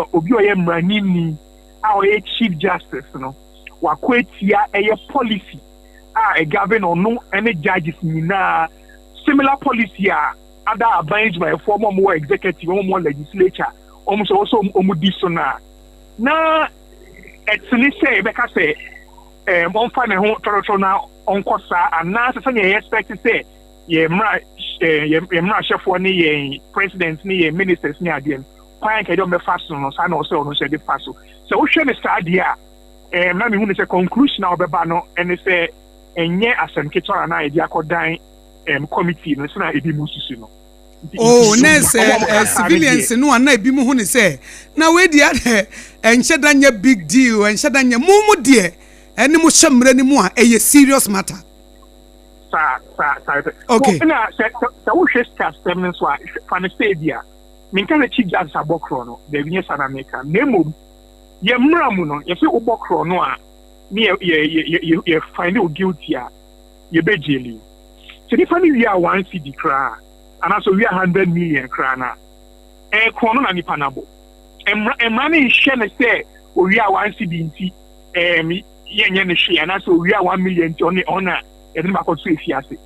sɛ obi a ɔyɛ mmaranimni a ɔyɛ Chief Justice no, wakɔ atia ɛyɛ policy a ɛgovern ɔno ne judges nyinaa, similar policy a ada aban adwumayɛfoɔ, wɔn a wɔwɔ executive, wɔn a wɔwɔ legislature, wɔn nso ɛwɔ sɛ wɔn di so no a, na ɛtene sɛ yɛbɛka sɛ ɔmfa ne ho tɔrɔtɔrɔ na ɔnkɔ saa, anaasɛ sɛnea yɛ expect sɛ yɛn mmara yɛn mmarahyɛfoɔ ne yɛn president ne yɛn ministers ne adeɛ no, kwan a kɛdeɛ ɔmbɛfa so no, saa na ɔsɛ ɔno nso ɛde fa so. Sɛ wohwɛ no saa deɛ a, na mehu no sɛ conclusion a ɔbɛba no ɛne sɛ ɛnyɛ asɛm ketewa na yɛde akɔdan committee no sɛna ebi mu susu no. Oh, na sɛ civilians no a, na ebi mu hu ne sɛ na wei deɛ adɛ ɛnhyɛ da nyɛ big deal, ɛnhyɛ da nyɛ mo deɛ ɛne mo hyɛ mmerɛ no mu a, ɛyɛ serious matter. Saa. Na sɛ wohwɛ sika asɛm no nso a, fa no sɛ bi a menka sɛ Chief Justice abɔ korɔ no, daabi, nyɛ saa na meka, na mmom yɛ mmara mu no, yɛsɛ wobɔ korɔ no a, ne yɛ yɛ yɛ yɛ yɛ find you guilty a, yɛbɛ jail you. Sɛ nipa no wie a 1 cedi koraa anaasɛ owie a 100 million koraa na ɛyɛ korɔ no na nipa no abɔ. Mmara no nhyɛ no sɛ owie a 1 cedi nti yɛnyɛ no hwee, anaasɛ owie a 1 million nti ɔne ɔna yɛde no bakɔto efiase.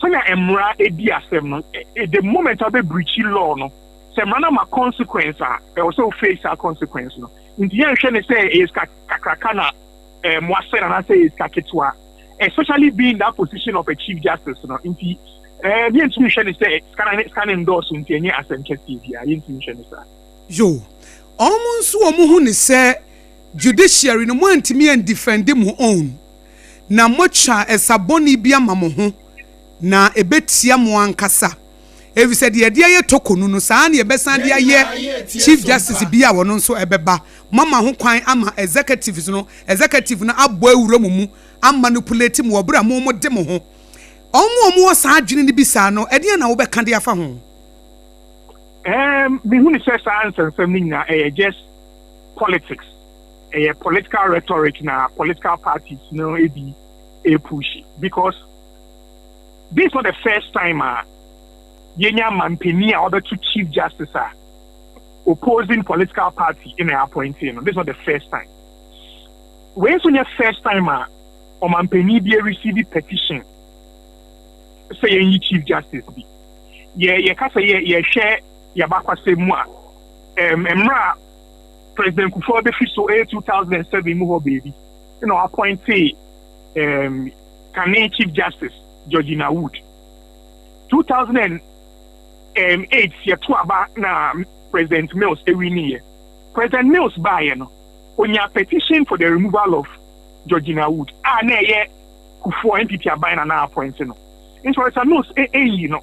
Sɛnea mmara edi asɛm no, the moment a wobɛ breach law no, sɛ mmara no ama consequence a, ɛwɔ sɛ wo face saa consequence no. Nti yɛnhwɛ ne sɛ ɛyɛ sika kakraka na wasɛ no anaasɛ ɛyɛ sika ketewa, especially being that position of a Chief Justice no. Nti yɛntumi nhwɛ ne sɛ sika ne ndɔɔso nti ɛnyɛ asɛm kɛseɛ biara. Yɛntumi nhwɛ ne saa. Yo, ɔmo nso wɔn ho ne sɛ judiciary no, mo antumi andefend mo own na moatwa ɛsa bɔne bi ama mo ho na ɛbɛtia mo ankasa, efisɛ deɛ yɛde ayɛ Torkornoo no, saa na yɛbɛsan de ayɛ Chief Justice bi a wɔno nso ɛbɛba. Mama ho kwan ama executive no abɔ awura mo mu, amanipulate mo wɔ berɛ a mo de mo ho. Ɔmo a ɔmo wɔ saa adwene no bi saa no, ɛdeɛn na wobɛka de afa ho? Mehu ne sɛ saa nsɛnsɛm no nyinaa ɛyɛ just politics, ɛyɛ political rhetoric na political parties no ebi epush, because this is not the first time a yɛnya mampanin a ɔbɛto Chief Justice a opposing political party in appointing no. This is not the first time. Wei nso nyɛ first time a ɔmampanin bi receive petition sɛ yɛnyi Chief Justice bi. Yɛ yɛka sɛ yɛhwɛ yɛabakwasɛm mu a, mmerɛ a President Kufuor bɛfi so, ɛyɛ 2007 mu hɔ baabi, ɛna ɔappointe kane Chief Justice Georgina Wood. 2008 yɛto aba na President Mills ewiniiɛ. President Mills baayɛ no, onya petition for the removal of Georgina Wood a na ɛyɛ Kufuor NPP aban na appoint no. Nso Professor Mills ɛnyi no.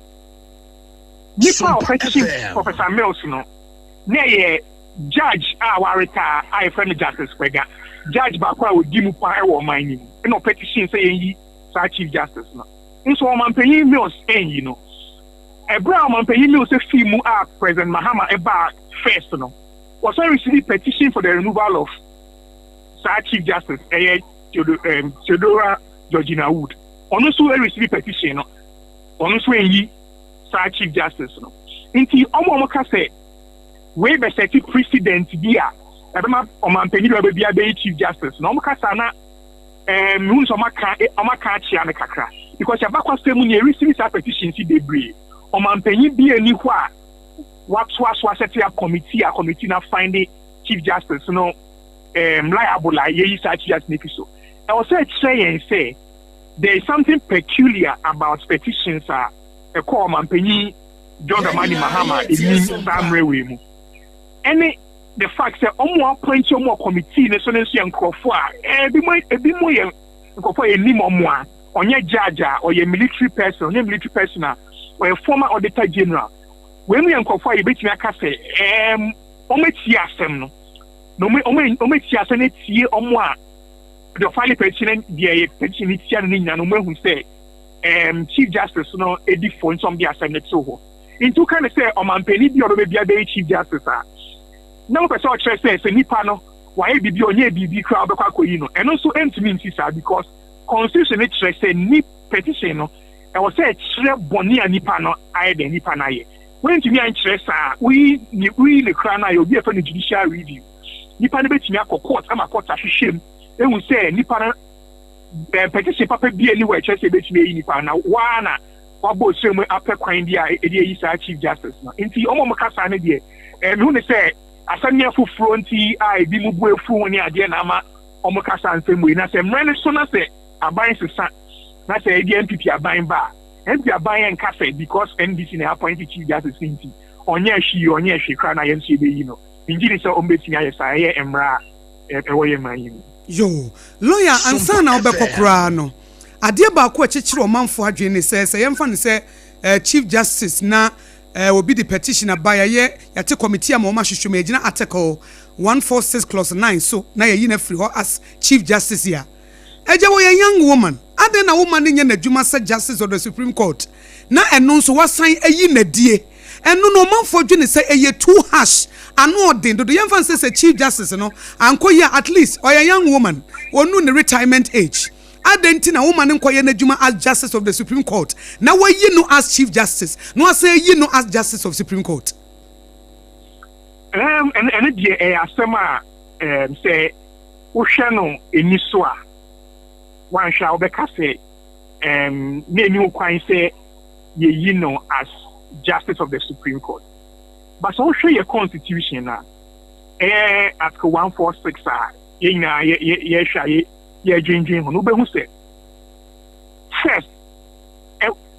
Nipa a ɔpetition Professor Mills no na ɛyɛ judge a waretire a yɛfrɛ no Justice Kpegah, judge baako a odi mu paa ɛwɔ ɔman no mu, ɛna ɔpetition sɛ yɛnyi saa Chief Justice no. Nso ɔmanpanyin Mills ɛnyi no. Ɛberɛ a ɔmanpanyin Mills fi mu a President Mahama ɛbaa first no, wɔsan receive petition for the removal of saa Chief Justice, ɛyɛ Theodora Georgina Wood. Ɔno nso receive petition no, ɔno nso ɛnyi saa Chief Justice no. Nti ɔmo a ɔmo ka sɛ wei bɛset precedent bi a ɛbɛma ɔmanpanyin bi a ɔbɛbi abɛyi Chief Justice na ɔmo kasa na mehu sɛ ɔmo aka akyea no kakra, because yɛabakɔsɛm mu nea ɛreceive saa petition si bebree, ɔmanpanyin bi ani hɔ a watoa so aset up committee a committee na find Chief Justice no liable a yɛyi saa Chief Justice no fi so. Ɛwɔ sɛ ɛkyerɛ yɛn sɛ there is something peculiar about petitions a ɛkɔ ɔmanpanyin John Dramani Mahama enim saa mmerɛ wei mu, ɛne the fact sɛ ɔmo appoint ɔmo wɔ committee ne so ne nso yɛ nkurɔfoɔ a ebi mo yɛ nkurɔfoɔ a enim ɔmo a ɔnyɛ judge a ɔyɛ military person, ɔnyɛ military person a ɔyɛ former Auditor General. Wei mu yɛ nkurɔfoɔ a yɛbɛtumi aka sɛ ɔmo etie asɛm no na ɔmo etie asɛm no, etie ɔmo a deɛ ɔfile petition, deɛ yɛ petition ne tia no ne nyinaa no, ɔmo ehu sɛ Chief Justice no edi fo, nti ɔmo de asɛm no to hɔ. Nti woka ne sɛ ɔmampanin bi a ɔbɛbɛ bi abɛyɛ Chief Justice a, na wopɛ sɛ ɔkyerɛ sɛ nipa no wayɛ biribi, ɔnyɛ biribi koraa, ɔbɛkɔ akɔyi no, ɛno nso ntumi nsi saa, because constitution no kyerɛ sɛ ni petition no ɛwɔ sɛ ɛkyerɛ bɔne a nipa no ayɛ dɛ nipa no ayɛ. Wɔntumi ankyerɛ saa, woyi ne kora no a, yɛ obi a yɛfrɛ no judicial review. Nipa no bɛtumi akɔ court ama court ahwehwɛ mu ehu sɛ nipa no petition papa bi ani wɔ ɛkyerɛ sɛ ebɛtumi ayi nipa na waa na wabɔ osire mu apɛ kwan bi a ɛde ayi saa Chief Justice no. Nti ɔmo a ɔmo kasa no deɛ, mehu ne sɛ asɛm yɛ foforɔ nti a ebi mu bu efu ho ne adeɛ na ama ɔmo kasa nsɛm wei. Na sɛ mmerɛ no so na sɛ aban sesa na sɛ ebi NPP aban ba a, NPP aban yɛ nka sɛ because NDC na appoint Chief Justice nti ɔnyɛ hwee, ɔnyɛ hwee koraa na yɛn nso yɛbɛyi no. Ngyi ni sɛ ɔmo bɛtumi ayɛ saa. Ɛyɛ mmara a ɛwɔ yɛn man yi mu. Yo, lawyer, ansa na wobɛkɔ koraa no, adeɛ baako a ɛkyekyere ɔmanfoɔ adwene ne sɛ yɛmfa no sɛ Chief Justice na obi de petition aba, yɛyɛ yɛate committee ama wɔn ahwehwɛ mu, yɛgyina Article 146 clause 9 so na yɛyi no afiri hɔ as Chief Justice a, ɛgya wɔyɛ young woman adan na woman no nyɛ n'adwuma sɛ justice of the Supreme Court na ɛno nso wasan ayi n'adie. Ɛno no ɔmanfoɔ dwene sɛ ɛyɛ too harsh, ano ɔden dodo. Yɛmfa nsɛ sɛ Chief Justice no ankɔ yi a, at least ɔyɛ young woman, ɔnu ne retirement age. Adɛn nti na woman no nkɔyɛ n'adwuma as justice of the Supreme Court na wayi no as Chief Justice na wasan ayi no as justice of Supreme Court? Ɛno deɛ, ɛyɛ asɛm a sɛ wohwɛ no ani so a, wanhwɛ a wobɛka sɛ na ɛni ho kwan sɛ yɛyi no as justice of the Supreme Court. But sɛ wohwɛ yɛ constitution a, ɛyɛ Article 146 a yɛn nyinaa yɛhwɛ a yɛdwendwen ho no, wobɛhu sɛ first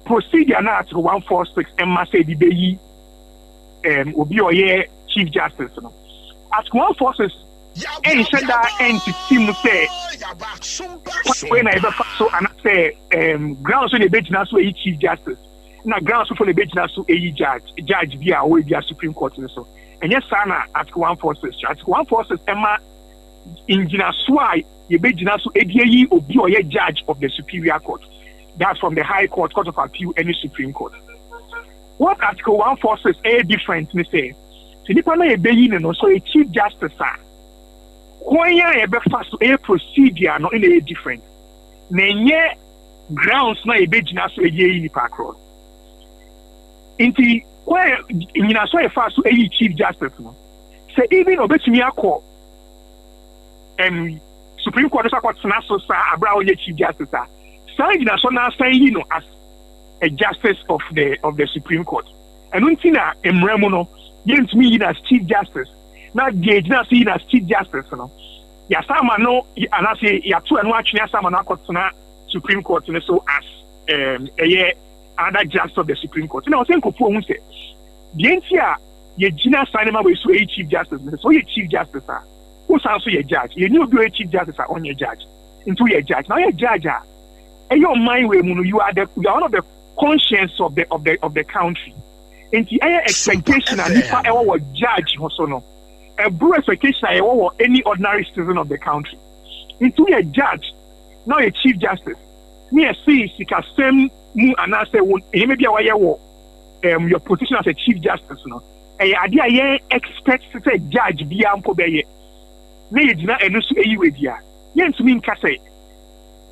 procedure na Article 146 ɛma sɛ ebi bɛyi obi a ɔyɛ Chief Justice no, Article 146 ɛnhyɛ da ɛntete mu sɛ kwan na yɛbɛfa so anaasɛ ground so na yɛbɛgyina so ayi Chief Justice na ground so fo na yɛbɛgyina so ayi judge bi a ɔwɔ ebi a Supreme Court no so. Ɛnyɛ saa na Article 146. Article 146 ɛma ngyinaso a yɛbɛgyina so edi ayi obi a ɔyɛ judge of the superior court, that's from the High Court, Court of Appeal ɛne Supreme Court. What Article 146 ɛyɛ different ne sɛ nipa na yɛbɛyi no so yɛ Chief Justice a, kwan a yɛbɛfa so ɛyɛ procedure no ɛna ɛyɛ different na ɛnyɛ grounds na yɛbɛgyina so ɛde ayi nipa korɔ. Nti kwan nyinaso a yɛfa so ɛyi Chief Justice no, sɛ even obetumi akɔ Supreme Court so akɔtena so saa abere a ɔyɛ Chief Justice a, saa nyinaso n'asan yi no as a justice of the Supreme Court. Ɛno nti na mmerɛ mu no yɛntumi yi no as Chief Justice na deɛ egyina so yi no as Chief Justice no, yasa ama no anaasɛ yɛato ɛno atwene asa ama no akɔtena Supreme Court no so as ɛyɛ another justice of the Supreme Court. Na ɔsɛ nkurɔfoɔ hu sɛ deɛ nti a yɛgyina saa nneɛma wɔ so ɛyɛ Chief Justice no, sɛ ɔyɛ Chief Justice a, wosan so yɛ judge. Yɛni obi a ɔyɛ Chief Justice a ɔnyɛ judge. Nti woyɛ judge na ɔyɛ judge a, ɛyɛ ɔman wei mu no, you are one of the conscience of the country. Nti ɛyɛ expectation a nipa ɛwɔ wɔ judge ho so no, ɛboro expectation a yɛwɔ wɔ any ordinary citizen of the country. Nti woyɛ judge na ɔyɛ Chief Justice ne yɛsi sikasɛm mu anaasɛ wo nneɛma bi a wɔayɛ wɔ your position as a Chief Justice no, ɛyɛ adeɛ a yɛn expect sɛ judge biara mpo bɛyɛ na yɛgyina ɛno so eyi wɔ di a, yɛntumi nka sɛ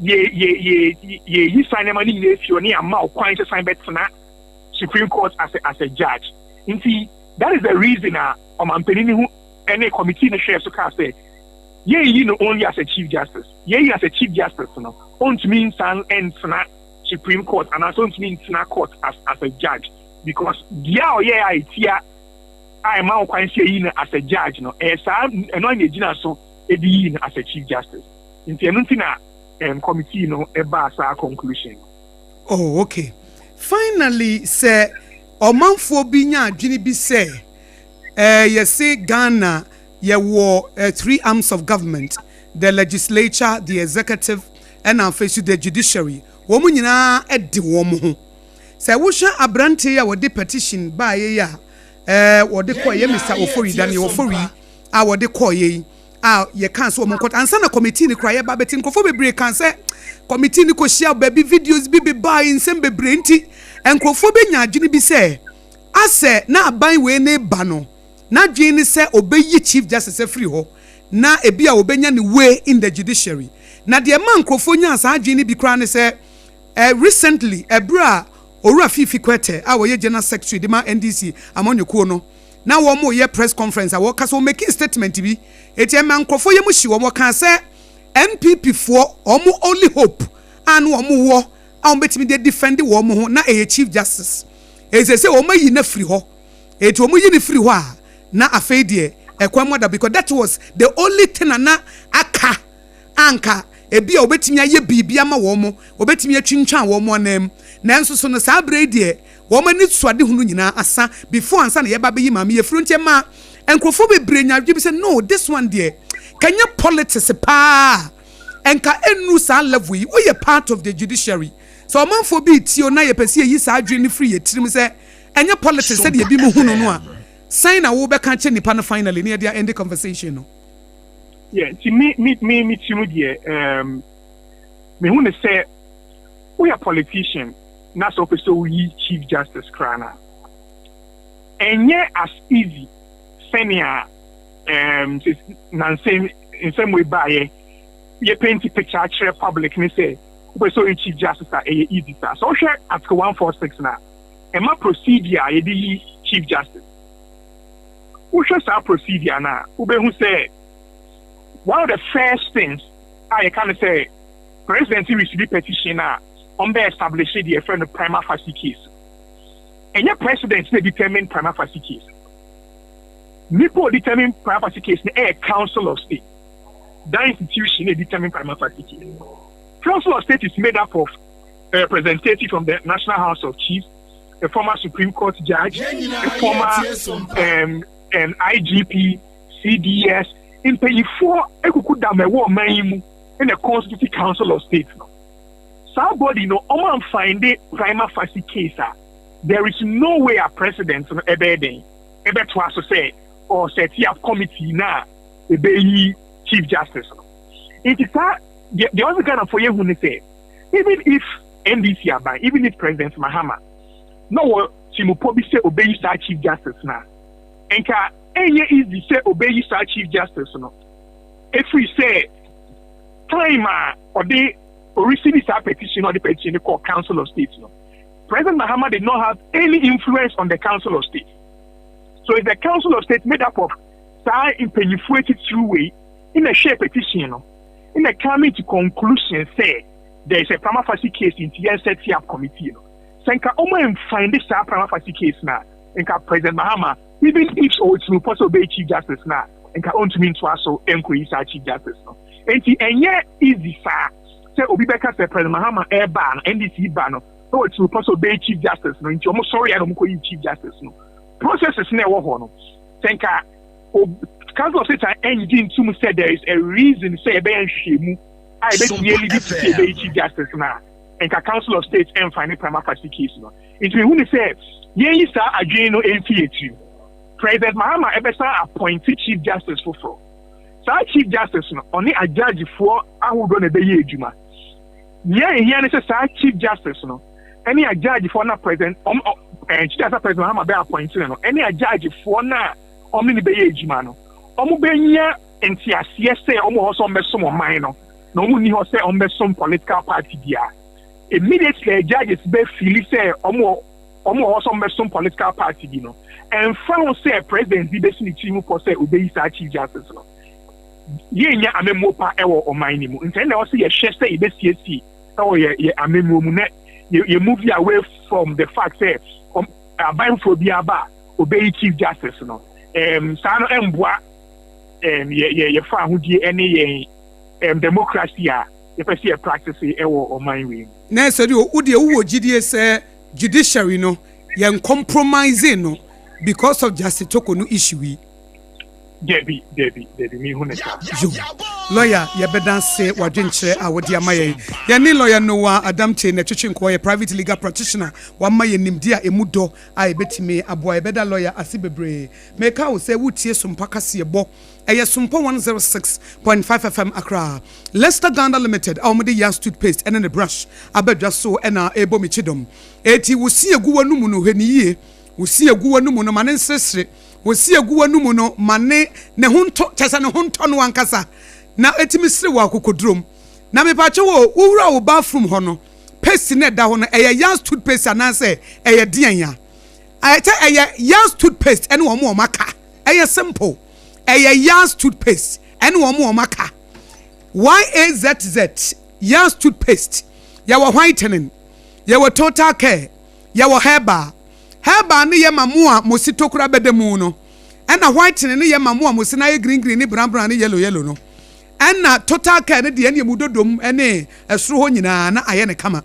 yɛ yɛ yɛ yɛyi san nneɛma no nyinaa efi hɔ ne ama ɔkwan sɛ san bɛtena Supreme Court as a judge. Nti that is the reason a ɔmampanin ne ho ɛne committee no hwɛ so kaa sɛ yɛnyi no only as a Chief Justice. Yɛyi as a Chief Justice no, ɔntumi nsan ntena Supreme Court anaasɛ ɔntumi ntena court as a judge, because deɛ a ɔyɛ a etia a ɛma ɔkwan sɛ yɛyi no as a judge no, ɛyɛ saa ɛno a na egyina so ebi yi no as a Chief Justice. Nti ɛno nti na committee no ɛbaa saa conclusion no. Oh, okay. Finally, sɛ ɔmanfoɔ bi nya adwene bi sɛ yɛse Ghana yɛwɔ three arms of government, the legislature, the executive, ɛna afei so the judiciary, wɔn nyinaa de wɔn ho. Sɛ wohwɛ aberanteɛ yi a wɔde petition baeɛ yi a wɔde kɔɔ yɛ Mr Ofori, Daniel Ofori, a wɔde kɔɔ yɛ yi a yɛka sɛ wɔn nkɔtɔ ansa na committee ni kora yɛba bɛti, nkurɔfoɔ bebree kan sɛ committee ni kɔhyia baabi, videos bi bebaa, nsɛm bebree, nti nkurɔfoɔ bɛnya adwene bi sɛ asɛ na aban wei ne ba no n'adwene ne sɛ ɔbɛyi Chief Justice afiri hɔ na ebi a ɔbɛnya ne way in the judiciary. Na deɛ ɛma nkurɔfoɔ nya saa adwene no bi koraa ne sɛ recently ɛberɛ a Owura Fiifi Kwetey a ɔyɛ General Secretary de ma NDC amanyɔkuo no, na wɔreyɛ press conference a wɔka sɛ wɔmaki statement bi, eti ɛma nkurɔfoɔ yam hyi wɔn. Wɔkaa sɛ NPP foɔ wɔn only hope a na wɔn wɔ a wɔn bɛtumi de defend wɔn ho na ɛyɛ Chief Justice. Ɛsɛ sɛ wɔn ayi no afiri hɔ. Eti wɔn yi no firi hɔ a, na afei deɛ ɛkwan mu ada, because that was the only thing a na aka anka ebi a wɔbɛtumi ayɛ biribi ama wɔn mo, wɔbɛtumi atwintwan wɔn anan mu. Nanso so no, saa abere yi deɛ, wɔn ani so ade hunu nyinaa asa before ansa na yɛba bɛyi maame yɛfiri. Nkyɛn ma nkurɔfoɔ bebree nya adwene bi sɛ, no, this one deɛ, kanyɛ politics paa nka enu saa level yi. Woyɛ part of the judiciary sɛ ɔmanfoɔ bi tie o, na yɛpɛ sɛ yɛyi saa adwene no firi yɛ tirim sɛ ɛnyɛ politics sɛdeɛ ebi mu hu no a, sɛn na wobɛka kyɛ nipa no finally ne yɛde end conversation no? Yeah, nti me ti mu deɛ, mehu ne sɛ woyɛ politician na sɛ wopɛ sɛ woyi Chief Justice koraa no a, ɛnyɛ as easy sɛnea nansɛm nsɛm wei baayɛ yɛ paint picture akyerɛ public ne sɛ wopɛ sɛ woyi Chief Justice a, ɛyɛ easy saa. Sɛ wohwɛ Article 146 na ɛma procedure a yɛde yi Chief Justice, wohwɛ saa procedure no a, wobɛhu sɛ one of the first things a yɛka no sɛ President receive petition a, ɔmbɛ establish deɛ yɛfrɛ no prima facie case. Ɛnyɛ President na determine prima facie case. Nipa o determine prima facie case no ɛyɛ Council of State. That institution na determine prima facie case. Council of State is made up of a representative from the National House of Chiefs, a former Supreme Court judge, a former IGP, CDS, mpanyinfoɔ ekuku dam ɛwɔ ɔman yi mu ɛna constitute Council of State no. Saa body no, ɔmo anfind prima facie case a, there is no way a President no ɛbɛyɛ den ɛbɛtoa so sɛ ɔset up committee na ɛbɛyi Chief Justice no. Nti saa deɛ ɔsɛ Ghanafoɔ yɛ hu ne sɛ, even if NDC aban, even if President Mahama na wɔ timupɔ bi sɛ obeyi saa Chief Justice na, nka ɛnyɛ easy sɛ obeyi saa Chief Justice no, efiri sɛ time a ɔde oreceive saa petition, ɔde petition no kɔ Council of State no, President Mahama did not have any influence on the Council of State. So if the Council of State made up of saa mpanyinfoɔ etitiriw wei na ɛhwɛ petition no na coming to conclusion sɛ there is a prima facie case, nti yɛn set up committee no, sɛ nka wɔn nfind saa prima facie case na, nka President Mahama, even if ɔwɔ pɔ sɛ ɔbɛyɛ Chief Justice na, nka ɔntumi ntoa so nkɔyi saa Chief Justice no. Nti ɛnyɛ easy saa sɛ obi bɛka sɛ President Mahama ɛɛba no, NDC ba no, na wɔtumi pɔ sɛ ɔbɛyɛ Chief Justice no, nti wɔn sɔre yɛ na wɔn kɔyi Chief Justice no. Processes na ɛwɔ hɔ no, sɛ nka Council of State a ɛngye ntum sɛ there is a reason sɛ yɛbɛyɛ nhwehwɛmu a yɛbɛtumi alidi to sɛ yɛbɛyɛ Chief Justice na, nka Council of State ɛmfa ne prima facie case no. Nti mehu ne sɛ yɛnyi saa adwene no ɛmfi yɛ tirim. President Mahama ɛbɛsan appoint Chief Justice foforɔ. Saa Chief Justice no, ɔne agyagyefoɔ ahodoɔ na ɛbɛyɛ adwuma. Nea ehia ne sɛ saa Chief Justice no ɛne agyagyefoɔ na President ɔm ɔ ɛɛ Chief Justice President Mahama bɛ appoint no ɛne agyagyefoɔ na ɔmo ne bɛyɛ adwuma no, ɔmo bɛnya nteaseɛ sɛ ɔmo wɔ hɔ sɛ ɔmo bɛsom ɔman no na ɔmo nni hɔ sɛ ɔmo bɛsom political party biara. Immediately judges bɛ feel sɛ ɔmo wɔ hɔ sɛ ɔmo bɛsom political party bi no, ɛnfa ho sɛ President bi bɛsi ne tiri mu pɔ sɛ obeyi saa Chief Justice no, yɛnya amemmuo pa ɛwɔ ɔman no mu. Nti ɛna ɛwɔ sɛ yɛhwɛ sɛ yɛbɛsiesie ɛwɔ yɛ amemmuo mu na yɛ move away from the fact sɛ aban foforɔ bi aba a, obeyi Chief Justice no. Saa no ɛmboa yɛ yɛfa ahodie ɛne yɛn democracy a yɛpɛ sɛ yɛ practice ɛwɔ ɔman wei mu. Na ɛsɛ deɛ wo deɛ, wowɔ gyidie sɛ judiciary no, yɛn compromising no because of Justice Torkornoo issue yi? Debi, debi, debi, mi hu ne saa. Yo, lawyer, yɛbɛda ase wadwenkyerɛ a wɔde ama yɛn. Yɛne Lawyer Noah Adamtey na ɛtwetwe nkɔmmɔ, yɛ private legal practitioner. Wama yɛ nimdeɛ a ɛmu dɔ a yɛbɛtumi aboa. Yɛbɛda lawyer ase bebree. Meka wo sɛ wotie Sompa kaseɛbɔ, ɛyɛ Sompa 106.5 FM Accra. Lester Ghana Limited a wɔde Yas toothpaste ɛne ne brush abɛdwa so ɛna ɛbɔ me kyidɔm. Eti wosi egu w'anum no, hwɛ ne yie. Wosi egu w'anum no, ma ne nseresere. Wosi egu w'anum no, ma ne ho ntɔ, kyɛ sɛ ne ho ntɔ no ankasa na etimi sere wɔ akokodurom. Na mepatwe wo, wowura wo bathroom hɔ no. Paste no a ɛda hɔ no, ɛyɛ Yaz toothpaste anaasɛ ɛyɛ deɛn a? Ɛkyɛ ɛyɛ Yaz toothpaste ɛne wɔn a wɔn aka. Ɛyɛ simple. Ɛyɛ Yaz toothpaste ɛne wɔn a wɔn aka. YAZZ, Yaz toothpaste. Yɛwɔ whitening, yɛwɔ total care, yɛwɔ herbal. Herbal no yɛ ma mo a mo se tokura bɛda mu no. Ɛna whitening no yɛ ma mo a mo se no ayɛ green green ne brown brown ne yellow yellow no. Ɛna total care no deɛ ɛne emu dodom ne ɛsoro hɔ nyinaa na ayɛ no kama.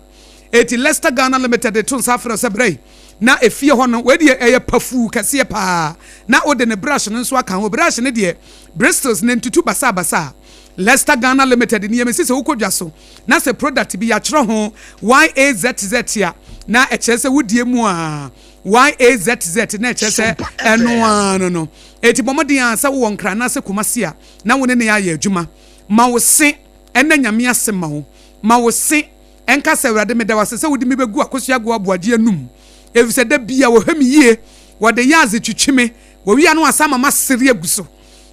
Eti Leicester Ghana Limited de to nsa frɛ wo sɛ bra yi na efie hɔ no wei deɛ ɛyɛ pafuu kɛseɛ paa na wode ne brush no nso aka ho. Brush no deɛ bristles na ntutu basabasa. Leicester Ghana Limited nie mese sɛ wokɔ dwa so na sɛ product bi yɛatwerɛ ho YAZZ a na ɛkyerɛ sɛ wodie mu a YAZZ na ɛkyerɛ sɛ ɛno ara no no. Eti bɔ mmɔden ara sɛ wowɔ Nkran anaasɛ Kumasi a na wo ne no ayɛ adwuma. Ma wo se ɛnna Nyame ase ma wo. Ma wo se ɛnka sɛ, Awurade, meda wo ase sɛ wode me bɛgu Akosua Agoa Aboagye anum, efisɛ da biara wɔhwɛ me yie, wɔde yadze twitwi me, wɔwie a na wɔasan ama masere agu so.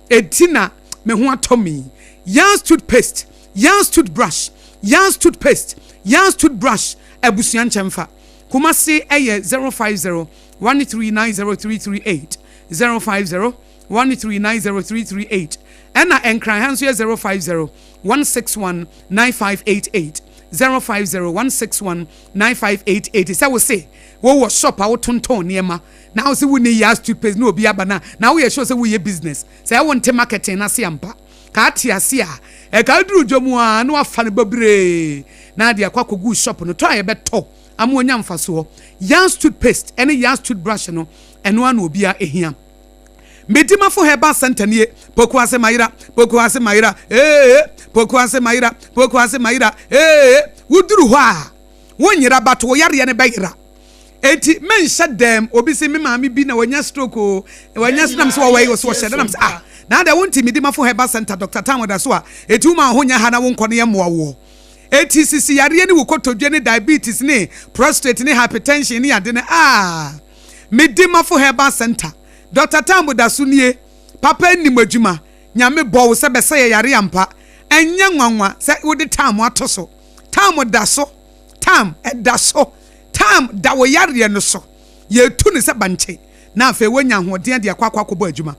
Enti na me ho atɔ me yi. Yans toothpaste, Yans toothbrush, Yans toothpaste, Yans toothbrush, abusua nkyɛmfa. Kumasi yɛ 050 1390338, 050 1390338 ɛna Nkran ha nso yɛ 050 161 9588, 050 161 9588 Sɛ wo se wo wɔ shop a wo tontɔn nneɛma na wo se wo nni Yas toothpaste na obi aba na na wo yɛ sure sɛ wo yɛ business sɛ wo nte marketing no ase ampa ka ate ase a ɛka duru dwom a na wafa no bebree na de akɔ akɔgu shop no tɔ a yɛbɛtɔ ama wanya mfasoɔ. Yas toothpaste ɛne Yas toothbrush no ɛno ara na obiara hia. Medimafo Herbal Centre nie, Pokuase Mayera, Pokuase Mayera, ee, Pokuase Mayera, Pokuase Mayera, ee. Woduru hɔ a, wonyera but wo yareɛ no bɛyera. Enti menhyɛ dɛm, obi se me maame bi na wanya stroke o, wanya stroke, na mese wɔwɔ yi, ɔse ɔhyɛ dɛ, na mese ah, na adɛn wonte Medimafo Herbal Centre, Doctor Tan ɔda so a, enti woma wo ho nyɛ ha na wonkɔ na yɛmmoa woɔ. Enti sisi yareɛ ne wo kotodwe ne diabetes ne prostrate ne hypertension ne ade no ah. Medimafo Herbal Centre, Doctor Tambo da so nie, papa nim adwuma, Nyame bɔ wo sɛ bɛsɛ yɛ yare ampa, ɛnyɛ nwanwa sɛ wode Tam ato so, Tam da so, Tam ɛda so, Tam da wo yareɛ no so, yɛtu no sɛ bankye na afei woanya ahoɔden de akɔ akɔ akɔbɔ adwuma.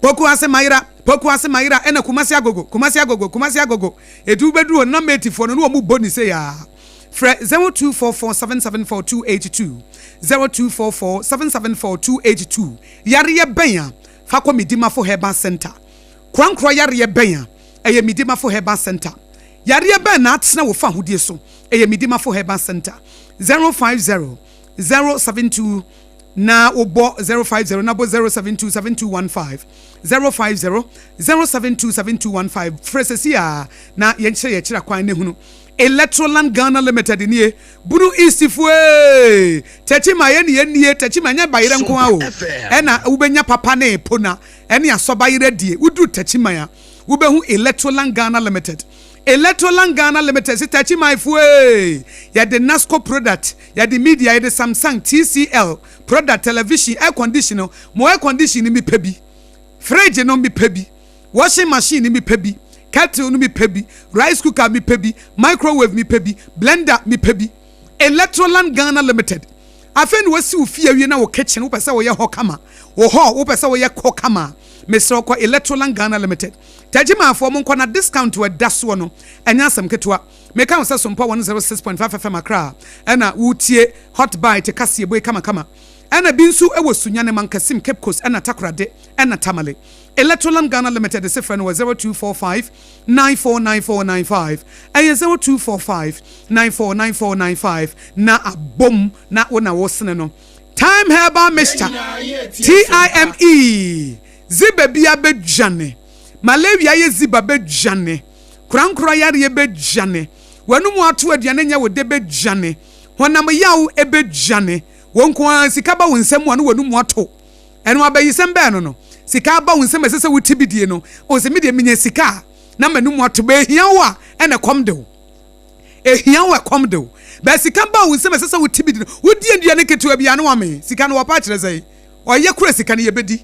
Poku ase mayera, Poku ase mayera, ɛna Kumasi agogo, Kumasi agogo, Kumasi agogo, ɛti wobɛduru hɔ no na matefoɔ no na wɔn bɔ ni sei aa. Frɛ 0244 774 282, 0244 774 282. Yareɛ bɛn a? Fa kɔ Medimafo Herbal Centre. Korankorɔ yareɛ bɛn a? Ɛyɛ Medimafo Herbal Centre. Yareɛ bɛn na atena wo fahodie so? Ɛyɛ Medimafo Herbal Centre. 050 072 na wobɔ 050 na bɔ 072 7215, 050 072 7215. Frɛ sɛsi ara na yɛnkyerɛ yɛn akyiri akwan na hunu. Electroland Ghana Limited nie, Bunu East foɔ ee, Techiman yɛ ne yɛ nie, Techiman nyɛ bayerɛ nko ara o, ɛna wobɛnya papa ne pona ɛne asɔbayerɛ die, woduru Techiman a, wobɛhu Electroland Ghana Limited. Electroland Ghana Limited se Techiman foɔ ee, yɛde Nasco product, yɛde media, yɛde Samsung, TCL product, television, air condition no, mo air condition no mepɛ bi, fridge no mepɛ bi. Washing machine no mepɛ bi, kettle no mepɛ bi, rice cooker mepɛ bi, microwave mepɛ bi, blender mepɛ bi. Electroland Ghana Limited. Afei na wasi wo fie awie na wo kitchen wopɛ sɛ woyɛ hɔ kama, wo hall wopɛ sɛ woyɛ hɔ kama a, mesrɛ wo kɔ Electroland Ghana Limited. Tagyimanfoɔ monkɔ na discount a ɛda soɔ no ɛnyɛ asɛm ketewa. Meka wo sɛ Sompa 106.5 FM Accra ɛna woretie Hot Bite kaseɛbue kamakama. Ɛna bi nso wɔ Sunyani, Mankasim, Cape Coast ɛna Takorade ɛna Tamale. Electroland Ghana Limited se frɛ no wɔ 0245 949495, ɛyɛ 0245 949495 na abom na wo na wosene no. Thyme Herbal Mixture, TIME, Ziba bia bɛdwane, Malaria yɛ ziba bɛdwane, korankorɔ yareɛ bɛdwane, w'anum ato aduane nyɛ wo dɛ bɛdwane, honam yaw bɛdwane, wo nko ara sika ba wo nsam a na w'anum ato. Ɛno abayisɛm bɛn no no? Sika aba wo nsam a ɛsɛ sɛ wote bi die no, ose me deɛ menya sika a na m'anum ato. Bɛ ehia wo a ɛna ɛkɔm de wo. Ehia wo a ɛkɔm de wo. Bɛ sika ba wo nsam a ɛsɛ sɛ wote bi di no, wodi aduane ketewa bi a na wamee. Sika no wɔpa akyerɛ sɛn? Ɔyɛ koro a sika no yɛbɛdi.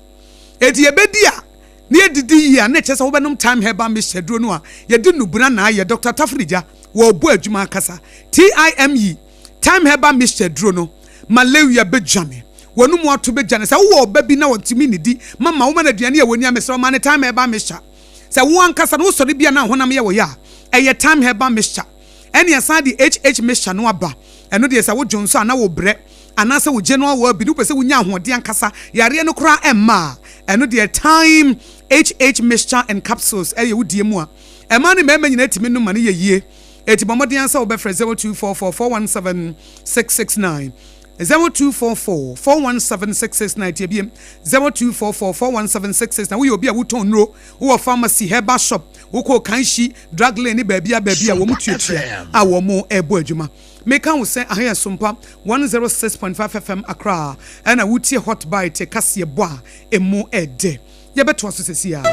Enti yɛbɛdi a na yɛdidi yie a na ɛkyerɛ sɛ wobɛnom Thyme Herbal Mixture aduro no a yɛde nnubena na ayɛ. Dɔkta Tafirigya. Wɔrebɔ adwuma ankasa. TIME, Thyme Herbal Mixture aduro no, malaria bɛdwane. W'anum ato bɛdwane. Sɛ wowɔ ɔba bi na ɔntumi nnidi, mama woma no aduane a ɛwɔ ni a, mesrɛ wo ma no Thyme Herbal Mixture. Sɛ wo ankasa no wosɔre bi a na honam yɛ wo ya a, ɛyɛ Thyme Herbal Mixture. Ɛne ɛsan de HH Mixture no aba. Ɛno deɛ sɛ wodwo nso a na wobrɛ anaasɛ wo general well-being, wopɛ sɛ wonya ahoɔden ankasa, yareɛ no koraa ɛmma a, ɛno deɛ Thyme HH Mixture and Capsules ɛyɛ wo deɛ mu a mmaa ne mmarima nyinaa tumi nom ma no yɛ yie. Enti bɔ mmɔden ara sɛ wobɛfrɛ 0244 417 669, 0244 417 669, tie biem, 0244 417 669. Woyɛ obi a wotɔn nnuro, wowɔ pharmacy, herbal shop, wokɔ Kanshi, drug lane ne baabi a baabi a wɔn tuatua a wɔn rebɔ adwuma. Meka wo sɛ aha yɛ Sompa 106.5 FM Accra ɛna wotie Hot Bite kaseɛbɔ a emu ɛdɛ. Yɛbɛtoa so seesei ara.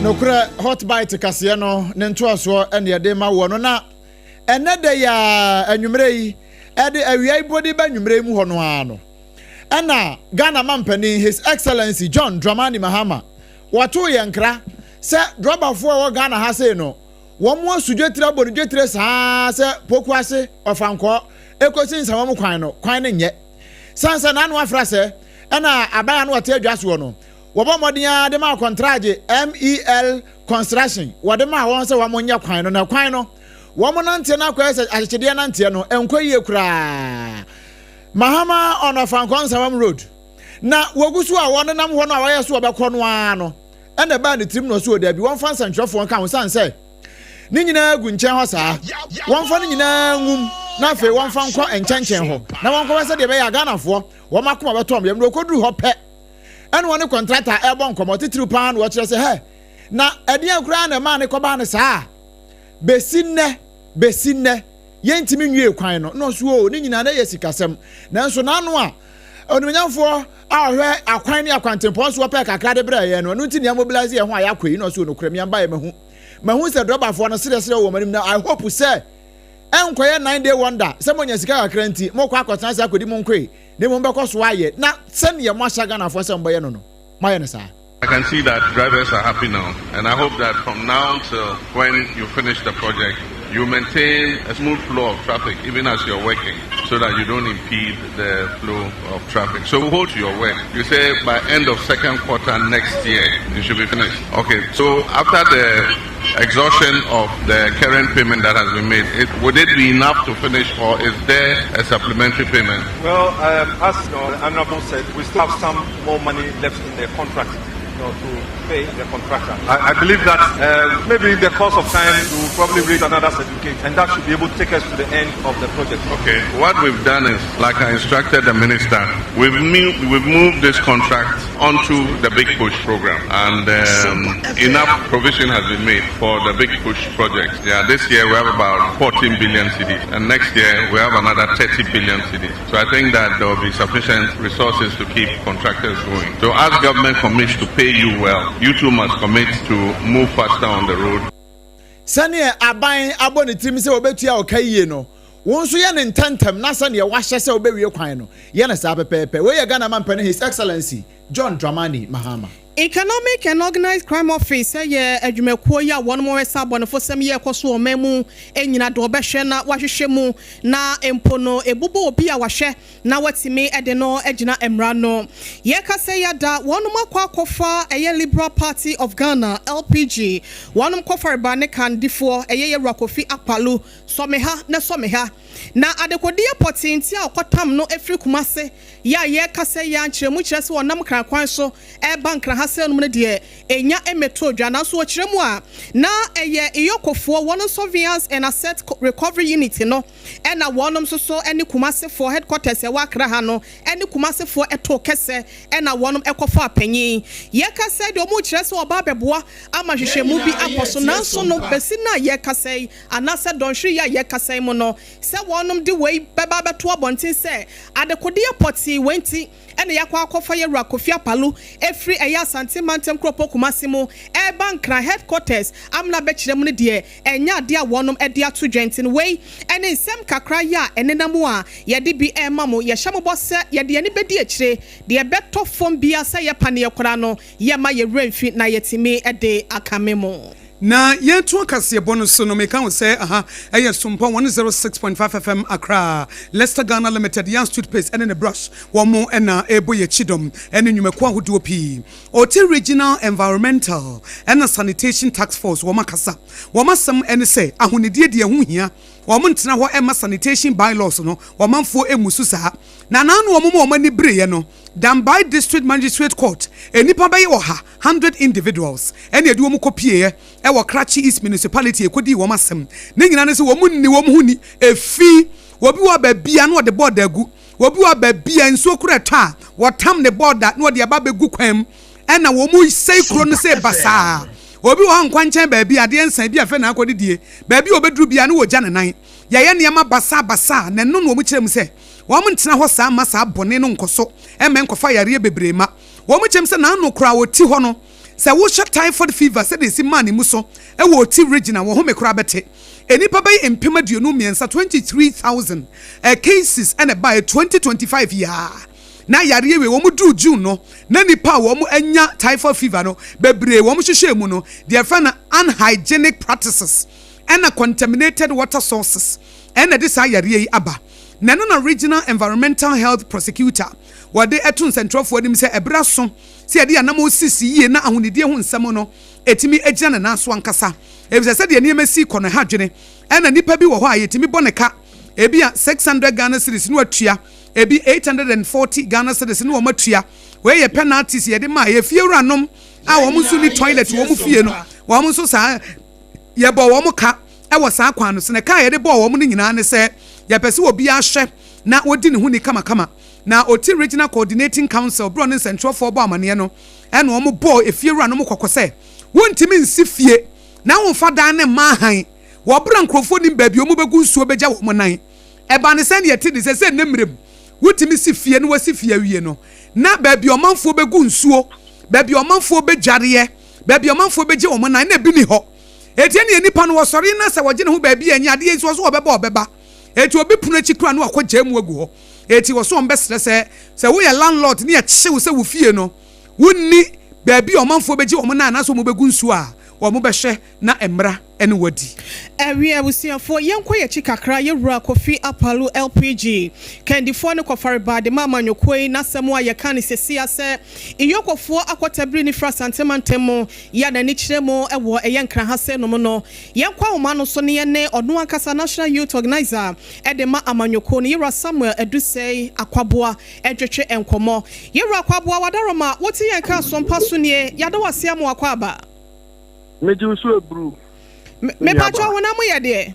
Nokorɛ Hot Bite kaseɛ no ne ntoasoɔ ɛne ɛde ma woɔ no na ɛnɛ da yi ara anwummerɛ yi ɛde awia yi bɔdi ba anwummerɛ yi mu hɔ no ara no ɛna Ghana mampanin His Excellency John Dramani Mahama wɔtoo yɛn nkra Sɛ drɔbafoɔ a ɛwɔ Ghana ha sei no, wɔn asu dwetire abɔ no dwetire saa ara sɛ Pokuase, Ɔfankɔɔ, ɛkɔsi Nsawam kwan no, kwan no nyɛ. Sane sɛ n'ano afra sɛ, ɛna aban a na wɔte adwa soɔ no, wɔbɔ mmɔden ara de maa kɔntragye MEL Construction, wɔde maa wɔn sɛ wɔn nyɛ kwan no, na kwan no, wɔn nanteɛ no akɔyɛ sɛ akyekyedeɛ nanteɛ no, ɛnkɔ yie koraa. Mahama on Ɔfankɔɔ Nsawam Road. Na wɔgu so a wɔnenam hɔ no a wɔayɛ so wɔbɛkɔ no ara no, ɛna ɛbaa ne tirim na ɔse o daabi, wɔmfa nsɛntwerɛfoɔ nka ho sane sɛ ne nyinaa gu nkyɛn hɔ saa, wɔmfa ne nyinaa ngum na afei wɔmfa nkɔ nkyɛnkyɛn hɔ na wɔnkɔhwɛ sɛdeɛ ɛbɛyɛ a Ghanafoɔ wɔn akoma bɛtɔ wɔn yam. Na ɔkɔduru hɔ pɛ ɛna wɔne kɔntrata ɛrebɔ nkɔmmɔ titiriw paa na wɔkyerɛ sɛ hɛ na ɛdeɛn koraa na ɛmaa ne kɔbaa no saa a bɛsi nnɛ bɛsi nnɛ yɛntumi nwie kwan no na ɔso o ne nyinaa na ɛyɛ sikasɛm nanso n'ano a Onimuonyamfoɔ a ɔhwɛ akwan ne akwantempɔn soɔ pɛɛ kakra de brɛɛ yɛn no, ɛno nti na yɛamobilise yɛn ho a yɛakɔ yi, na ɔse o nokorɛ me amba yɛ mahu mahu sɛ drɔbafoɔ no serɛserɛ wɔ wɔn anim na I hope sɛ ɛnkɔyɛ nine day wonder sɛ moanya sika kakra nti mokɔ akɔtena ase akɔdi mo nkoe na mmom mobɛkɔ so ayɛ na sɛdeɛ moahyɛ Ghanafoɔ sɛ mobɛyɛ no no moayɛ no saa. I can see that drivers are happy now and I hope that from now till when you finish the project you maintain a smooth flow of traffic even as you're working so that you don't impede the flow of traffic. So hold to your word. You say by end of second quarter next year you should be finished. Okay, so after the exhaustion of the current payment that has been made, it, would it be enough to finish or is there a supplementary payment? Well, um, as you know, the Honorable said, we still have some more money left in the contract you know, to pay the contractor. I, I believe that um, maybe in the course of time we will probably raise another certificate and that should be able to take us to the end of the project. Okay, what we've done is, like I instructed the minister, we've, we've moved this contract onto the Big Push program and um, enough provision has been made for the Big Push project. Yeah, this year we have about 14 billion cedis and next year we have another 30 billion cedis. So I think that there will be sufficient resources to keep contractors going. So as government commits to pay you well, you too must commit to move faster on the road. Sɛdeɛ aban abɔ ne tirim sɛ wɔbɛtua ɔka yie no, wo nso yɛ no ntɛmntɛm na sɛdeɛ woahyɛ sɛ wobɛwie kwan no, yɛ no saa pɛpɛɛpɛ. Wei yɛ Ghana Mampanin His Excellency John Dramani Mahama. Economic and Organised Crime Office yɛ adwumakuo yi a wɔnom resa abɔnefosɛm yi a ɛkɔ so wɔ ɔman mu nyina de wɔbɛhwɛ na wɔahwehwɛ mu na mpo no ɛbobɔ obi a wɔahwɛ na wɔatumi de no agyina mmara ano. Yɛkasa yi ada wɔnom akɔ akɔfa ɛyɛ Liberal Party of Ghana, LPG, wɔnom kɔfareba ne kandifoɔ ɛyɛ Yawura Kofi Akpalu, sɔ me ha na sɔ me ha. Na adekodeɛ pɔtee nti a ɔkɔtam no firi Kumase yi a yɛrekasa yi ara nkyerɛmu kyerɛ sɛ ɔnam Nkran kwan so reba Nkran ha sɛɛ nom no deɛ ɛnya mmɛtɔɔ dwa. Nanso ɔkyerɛ mu a na ɛyɛ Iyokofoɔ wɔn Surveillance and Asset Recovery Unit no na wɔnom nso so ne Kumasefoɔ headquarters ɛwɔ Accra ha no ne Kumasefoɔ too kɛsɛ na wɔnom kɔfaa panyin. Yɛrekasa yi deɛ wɔrekyerɛ sɛ ɔba abɛboa ama nhwehwɛmu bi akɔ so nanso no bɛsi nnɛ a yɛrekasa yi anaasɛ dɔnhwere yi a yɛrekasa yi mu no, sɛ wɔnom de wei bɛba abɛto abɔnten sɛ adekodeɛ pɔtee wei nti na yɛakɔ akɔfa yɛn wura Kofi Apalu afiri ɛyɛ. Asante mantam kuropɔn Kumasi mu reba Nkran headquarters amena abɛkyerɛ mu no deɛ ɛnyɛ adeɛ a wɔnom de ato dwa nti no wei ne nsɛm kakra yi a ɛnenam a yɛde bi rema mo. Yɛhyɛ mo bɔ sɛ yɛde yɛn ani bɛdi akyire, deɛ ɛbɛtɔ fam biara sɛ yɛ paneɛ koraa no yɛmma yɛn werɛ mfi na yɛatumi de akame mo. Na yɛretoa kaseɛbɔ no so no, meka wo sɛ aha ɛyɛ Sompa 106.5 FM Accra. Leicester Ghana Limited, Yans Toothpaste ne ne brush, wɔn na ɛrebɔ yɛn akyi dɔm ne nnwumakuo ahodoɔ pii. Oti Regional Environmental ɛna Sanitation Task Force wɔn akasa. Wɔn asɛm ne sɛ ahonidie deɛ ɛho hia. Wɔn ntena hɔ mma sanitation bylaws no ɔmanfoɔ mmu so saa. Na naano wɔn ma wɔn ani bereeɛ no, Dambai District Magistrate Court, nnipa bɛyɛ ɔha, hundred individuals, ɛna ɛde wɔn kɔpieeɛ wɔ Krachi East Municipality ɛkɔdii wɔn asɛm. Ne nyinaa ne sɛ wɔn nni wɔn ho ni, ɛfi obi wɔ baabi a na ɔde bɔɔda agu, obi wɔ baabi a nsuo koro ɛtɔ a wɔtam ne bɔɔda na ɔde aba abɛgu kwan mu, ɛna wɔn sɛe kuro no sɛ basaa. Obi wɔ hɔ nkwankyɛn baabi adeɛ nsa ebi afei na akɔdidie, baabi a ɔbɛduru biara na wɔgya ne nan. Yɛyɛ nneɛma basaa basaa na ɛno na wɔn kyerɛ mu sɛ Wɔn ntena hɔ saa mma saa bɔne no nkɔso mma ɛnkɔfa yareɛ bebree mma. Wɔn kyɛm sɛ n'ano koraa ɔti hɔ no, sɛ wohwɛ typhoid fever sɛdeɛ ɛsi maa ne mu so wɔ Oti region a, wɔn home koraa bɛte. Nnipa bɛyɛ 23,000, 23,000, cases na ɛbaeɛ 2025 yi ara. Na yareɛ wei, wɔn duru June no, na nnipa a wɔn anya typhoid fever no bebree, wɔn hwehwɛɛ mu no, deɛ yɛfrɛ no unhygienic practices ɛna contaminated water sources ɛna ɛde saa yareɛ yi aba. Na ɛno na Regional Environmental Health Prosecutor wɔde to nsɛntwerɛfoɔ anim sɛ ɛberɛ aso sɛ yɛde yɛn anammɔn sisi yie na ahonidie ho nsɛm no ɛtumi gyina ne nan so ankasa efisɛ sɛdeɛ nneɛma si kɔ no ɛha adwene ɛna nnipa bi wɔ hɔ a yɛtumi bɔ ne ka ebi a 600 Ghana cedis na watua ebi 840 Ghana cedis na wɔn atua. Wei yɛ penalties yɛde ma yɛ fie wuranom a wɔn nso ni toilet wɔn fie no wɔn nso saa yɛbɔ wɔn ka wɔ saa kwan no so. Na ɛka a yɛde bɔɔ wɔn no nyinaa ne sɛ yɛpɛ sɛ obiara hwɛ na odi ne ho ni kamakama. Na Oti Regional Coordinating Council berɛ a ɔne nsɛntwerɛfoɔ bɔɔ amaneɛ no ɛna wɔn bɔɔ efiewuranom kɔkɔ sɛ wontumi nsi fie na womfa dan no mma ahan wɔ berɛ a nkurɔfoɔ nnim baabi a wɔbɛgu nsuo bɛgya wɔn nan. Ɛbaa no sɛdeɛ ɛte de sɛ sɛ nnɛ mmerɛ mu wotumi si fie na wɔasi fie awie no na baabi a ɔmanfoɔ bɛgu nsuo, baabi a ɔmanfoɔ bɛdwareɛ, baabi a ɔmanfoɔ bɛgye wɔn nan na ebi nni hɔ. Enti ɛneɛ nipa no ɔsɔre na sɛ ɔgye ne ho baabi a ɛnyɛ adeɛ yi nso ɔso ɔbɛba ɔbɛba. Enti obi pono akyi koraa na wakɔ gyaa mu agu hɔ. Enti ɔso ɔmbɛsrɛ sɛ sɛ woyɛ landlord ne yɛkye wo sɛ wo fie no wonni baabi a ɔmanfoɔ bɛgye wɔn nan anaasɛ wɔn bɛgu nsuo a wɔn bɛhwɛ na mmra ne wo adi. Awie abusuafoɔ yɛnkɔ yɛkyi kakra yɛwura Kofi Apalu LPG kandifoɔ ne kɔfarebaa de ma amanyɔkuo yi n'asɛm a yɛka no sesia sɛ Iyokofoɔ akɔtabiri ne firi Asante mantam mu Yɛ a n'ani kyerɛ mu wɔ ɛyɛ Nkran ha sɛ nom no, yɛnkɔ ahoma no so na yɛne ɔno ankasa National Youth Organiser de ma amanyɔkuo no, Yewura Samuel Adusei Akwaboah ntwetwe nkɔmmɔ. Yewura Akwaboah, Wadaroma, wote yɛn ka so mpa so nie, yɛada wo ase ama w'akwaaba. Megye wo so aburu, me Me nuabaa. pakyɛw honam mu yɛ deɛ?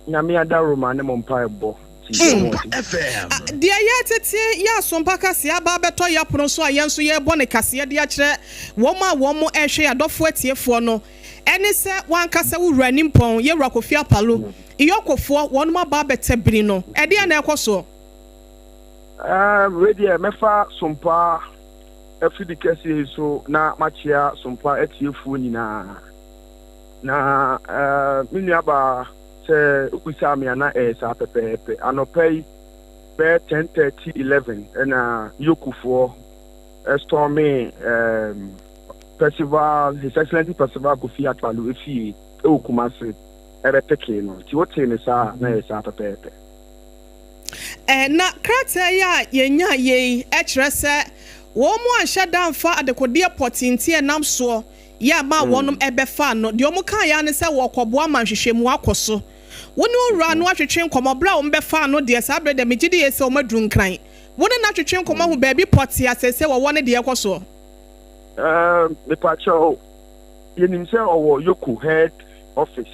Nyame adaworoma ne mo mpaebɔ nti yɛn ho ɔden. Deɛ yɛretete yɛ asompa kaseɛ aba abɛtɔ yɛn apono so a yɛn nso yɛrebɔ no kaseɛ de akyerɛ wɔn a wɔn rehwɛ yɛn adɔfoɔ atiefoɔ no ɛne sɛ w'ankasa wo wura nimpɔn, yɛn wura Kofi Apalu, Iyɔkofoɔ, wɔnom aba abɛtɛ bini no. Ɛdeɛn na ɛrekɔ soɔ? Ɛɛm, wei deɛ mɛfa Sompa afidi kɛseɛ yi so na makyea Sompa atiefoɔ nyinaa. Na ɛɛ, me nuabaa, sɛ wobisaa me a na ɛyɛ saa pɛpɛɛpɛ. Anɔpa yi bɛyɛ 10:30, 11 ɛna Yokufoɔ stormee ɛɛm Percival, His Excellency Percival Kofi Akpaloo efie ɛwɔ Kumasi ɛbɛpekee no. Nti wotee no saa a na ɛyɛ saa pɛpɛɛpɛ. Na krataa yi a yɛnyaeɛ yi kyerɛ sɛ wɔn anhyɛ da amfa adekodeɛ pɔtee nti a ɛnam soɔ yɛ a maa wɔnom bɛfaa no. Deɛ wɔn kaeɛ ara ne sɛ wɔrekɔboa ma nhwehwɛmu akɔ so. Wo ne owura no atwetwe nkɔmmɔ berɛ a wɔn bɛfaa no deɛ, saa berɛ deɛ megye die sɛ wɔn aduru Nkran. Wo ne no atwetwe nkɔmmɔ ahu baabi pɔtee a seesei wɔwɔ ne deɛ ɛrekɔ soɔ? Ɛɛm, mepakyɛw, yɛnim sɛ ɔwɔ Yoko head office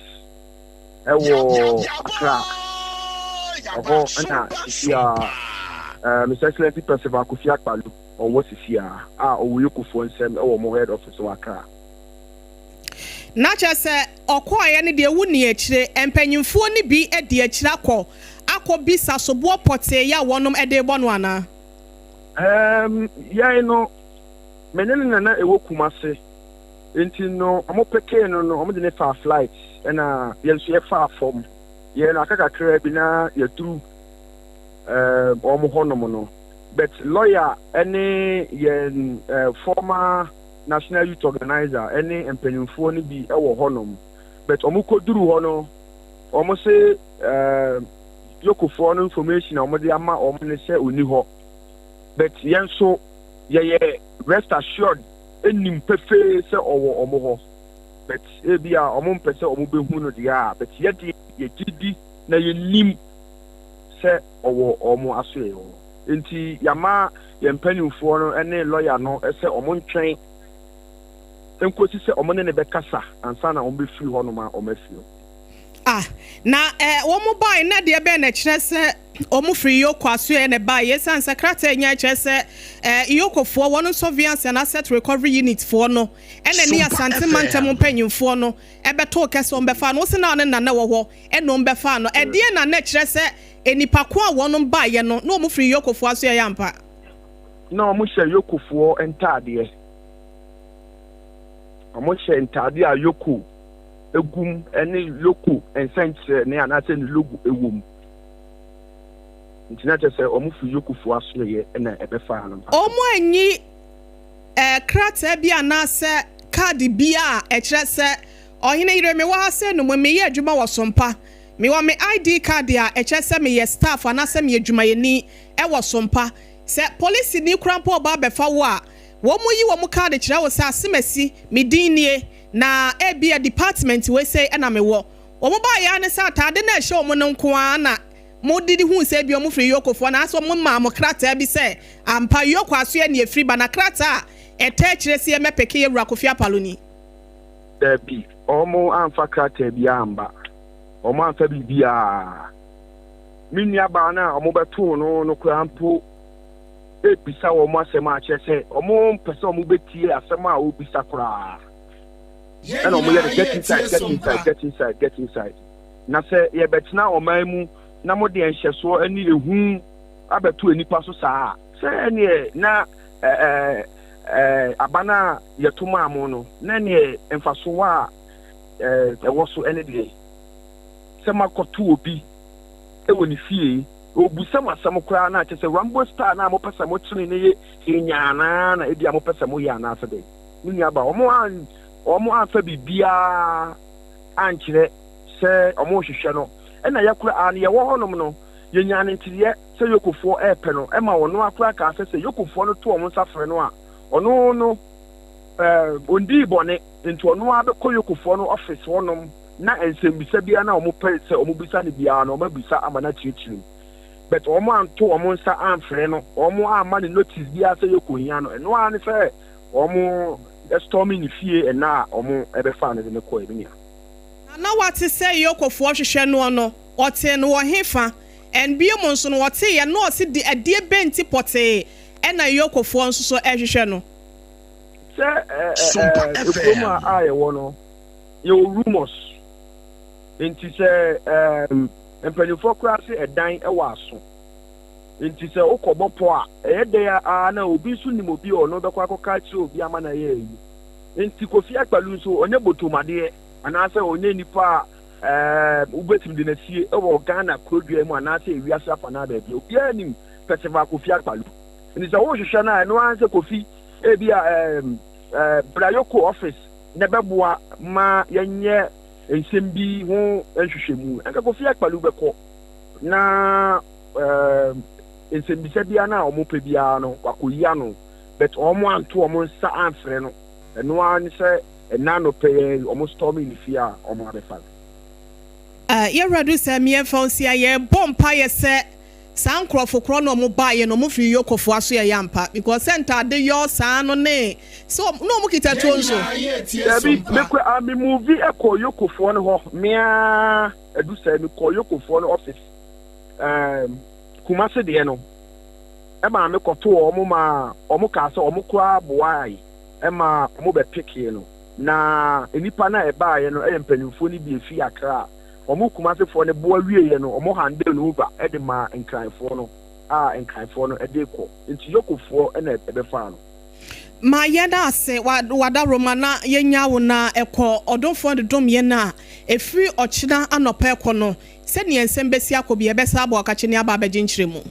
ɛwɔ Accra. Ɛhɔ na sisi a, ɛɛ, His Excellency Percival Kofi Akpaloo. ɔwɔ sisi a a ɔwɔ Yokofoɔ nsam wɔ wɔn head office wɔ Accra. Na kyerɛ sɛ ɔkɔeɛ no deɛ wonni akyire, mpanyinfoɔ no bi di akyire akɔ akɔ bisa soboɔ pɔtee yɛ a wɔnom de rebɔ no anaa? Ɛɛm, yɛn no, Me ne no na na ɛwɔ Kumase, nti no ɔmo pekee no no ɔmo de no faa flight ɛna yɛn nso yɛfaa fam. Yɛɛ no aka kakraa bi na yɛduru ɛɛm ɔmo hɔ nom no. But lawyer ɛne yɛn ɛɛ former national youth organizer ɛne mpanyinfoɔ no bi ɛwɔ hɔ nom. But ɔmo kɔduru hɔ no ɔmo se ɛɛm Yokofoɔ no information a ɔmo de ama ɔmo ne sɛ ɔnni hɔ. But yɛn nso yɛyɛ rest assured nim pefee sɛ ɔwɔ ɔmo hɔ but ebia ɔmo mpɛ sɛ ɔmo bɛhu no deɛ a but yɛdeɛ yɛgye di na yɛnim sɛ ɔwɔ ɔmo asoɛeɛ hɔ nti yɛama yɛn mpanimfoɔ no ne lawyer no sɛ ɔmo ntwɛn nkosi sɛ ɔmo ne no bɛkasa ansa na ɔmo bɛfiri hɔnom a ɔmo afiri hɔ. Ah, na eh, wɔn bae na deɛ bɛn na ɛkyerɛ sɛ wɔn firi Yoko asoɛeɛ na ɛbaeɛ? Esiane sɛ krataa nya kyerɛ sɛ eh, Yokofoɔ, wɔn Surveillance and Asset Recovery Unit foɔ no ɛna ɛne Asante mantam mpanyinfoɔ no ɛbɛtoo kɛ sɛ wɔn bɛfaa no. Wose na ɔne Nana wɔ hɔ ɛna wɔn bɛfaa no. Ɛdeɛn na na ɛkyerɛ sɛ nnipa ko a wɔn baeɛ no na wɔn firi Yokofoɔ asoɛeɛ ampa? Na wɔhyɛ Yokofoɔ ntaadeɛ. Wɔhyɛ ntaadeɛ a Yoko gu mu ne loko nsɛnkyerɛnne anaasɛ ne logo wɔ mu. Nti na kyerɛ sɛ wɔn firi Yokofoɔ asoɛeɛ na ɛbɛfaa no mpakyɛw. Wɔanyi eh, krataa bi anaasɛ kaade bi a ɛkyerɛ sɛ Ɔhene yere, mewɔ ha sɛ no mu, meyɛ adwuma wɔ Sompa. Mewɔ me ID kaade a ɛkyerɛ sɛ meyɛ staff anaasɛ meyɛ dwumayɛni wɔ Sompa. Sɛ polisini koraa mpo reba abɛfa wo a, wɔyi wɔn kaade kyerɛ wo sɛ Asemasi, me din nie. Na ebia department wei sei na mewɔ. Wɔn baeɛ ara ne sɛ ataade no a ɛhyɛ wɔn no nko ara na mode de huu sɛ ebia wɔfiri Yokofoɔ anaasɛ wɔmaa mo krataa bi sɛ ampa Yoko asoɛ na ɛfiri ba na krataa a ɛtaa akyire sɛ yɛmmɛpeke yɛn wura Kofi Apalo ni. Dabi, wɔn amfa krataa biara amba. Wɔn amfa biribiara. Me nuabaa no a wɔbɛtoo no no koraa mpo rebisa wɔn asɛm a kyerɛ sɛ wɔmpɛ sɛ wɔbɛtie asɛm a ɔrebisa koraa. Ɛna wɔyɛ no get inside, get inside, get inside, get inside. Na sɛ yɛbɛtena ɔman mu na mode nhyɛsoɔ ne ehu abɛto nnipa so saa a, sɛ ɛneɛ na ɛɛ aba no a yɛto maa mo no, na ɛneɛ mfasoɔ a ɛwɔ so ɛne deɛ sɛ moakɔto obi wɔ ne fie Obisa mo asɛm koraa no a, kyerɛ sɛ Rambo style no a mopɛ sɛ mokyere no yɛ nyaa no ara na ebia mopɛ sɛ moyɛ anaasɛ dɛn? Me nuabaa, wɔn an, wɔn amfa biribiara ankyerɛ sɛ wɔrehwehwɛ no. Ɛna yɛ koraa no, yɛwɔ hɔnom no, yɛnyaa no nteeɛ sɛ Yokofoɔ repɛ no, ɛma ɔno ara koraa kaa sɛ sɛ Yokofoɔ no to wɔn nsa frɛ no a, ɔno no, ɛɛ, ɔndii bɔne, nti ɔno ara bɛkɔ Yokofoɔ no office hɔnom na nsɛmbisa biara no a wɔpɛ sɛ wɔbisa no biara no wɔabisa ama no akyerɛkyerɛ mu but wɔn anto wɔn nsa amfrɛ no, wɔn amma no notice biara sɛ yɛkɔhia no, ɛno ara ne sɛ wɔn storming ne fie ɛna a wɔn bɛfaa no de no kɔɛ, me nua. Na na wate sɛ Yokofoɔ hwehwɛ noɔ no, ɔtee no wɔ hefa? And biom nso no ɔteeɛ na ɔse de ɛdeɛ bɛn nti pɔtee ɛna Yokofoɔ nso so ɛhwehwɛ no? Sɛ ɛ ɛ ɛ kurom a yɛwɔ no, yɛwɔ rumours nti sɛ ɛɛm mpanyinfoɔ koraa se ɛdan wɔ aso nti sɛ wokɔ bɔ pɔ a ɛyɛ dɛn aa na obi nso nim obi a ɔno bɛkɔ akɔka akyerɛ obi ama no ayɛ ayi nti Kofi Akpalu nso ɔnyɛ botomadeɛ anaasɛ ɔnyɛ nipa a ɛɛm wobɛtumi de no asie wɔ Ghana kurodua mu anaasɛ ewiase afanaa baabi obiara nim Percival Kofi Akpalu nti sɛ wohwehwɛ no a ɛno ara sɛ Kofi ebi a ɛɛm ɛɛ Brayoko office na ɛbɛboa ma yɛnyɛ nsɛm bi ho nhwehwɛmu. Anka Kofi Akpaloo bɛkɔ na nsɛmbisa biara no a wɔpɛ biara no wakɔyi ano, but wɔn anto wɔn nsa amfrɛ no. Ɛno ara ne sɛ ɛnnɛ anɔpa yi ara yi wɔn storming ne fie a wɔn abɛfa no. Yɛwura du sɛ meɛmfa wo nsi a yɛbɔ mpaeɛ sɛ Saa nkorɔfo korɔ no ɔmo baeɛ no ɔmo firi Yokofoɔ aso yɛyɛ ampa because sɛ ntaade yɔɔ saa no ne sɛ ɔmo na ɔmo kita tuo nso. Dabi me kura a me move kɔɔ Yokofoɔ no hɔ me ara adu sɛɛ me kɔɔ Yokofoɔ no office ɛɛm Kumasi deɛ no ɛmaa me kɔtoo ɔmo maa ɔmo kaa sɛ ɔmo koraa boae ɛmaa ɔmo bɛ pekee no na nnipa no a ɛbaeɛ no ɛyɛ mpanyinfoɔ no bi ɛfiri Accra. Wɔn Kumasefoɔ no boa wieeɛ no, wɔn handee no over de maa Nkranfoɔ no a Nkranfoɔ no de rekɔ. Nti Yokofoɔ na ɛbɛfaa no. Ma yɛda ase w'adaworoma na yɛnya wo na ɛkɔ ɔdomfoɔ de dom yɛn a ɛfiri ɔkyena anɔpa ɛkɔ no sɛdeɛ nsɛm bɛsi akɔ bi yɛbɛsa abɔ akakye ne aba abɛgye nkyerɛmu.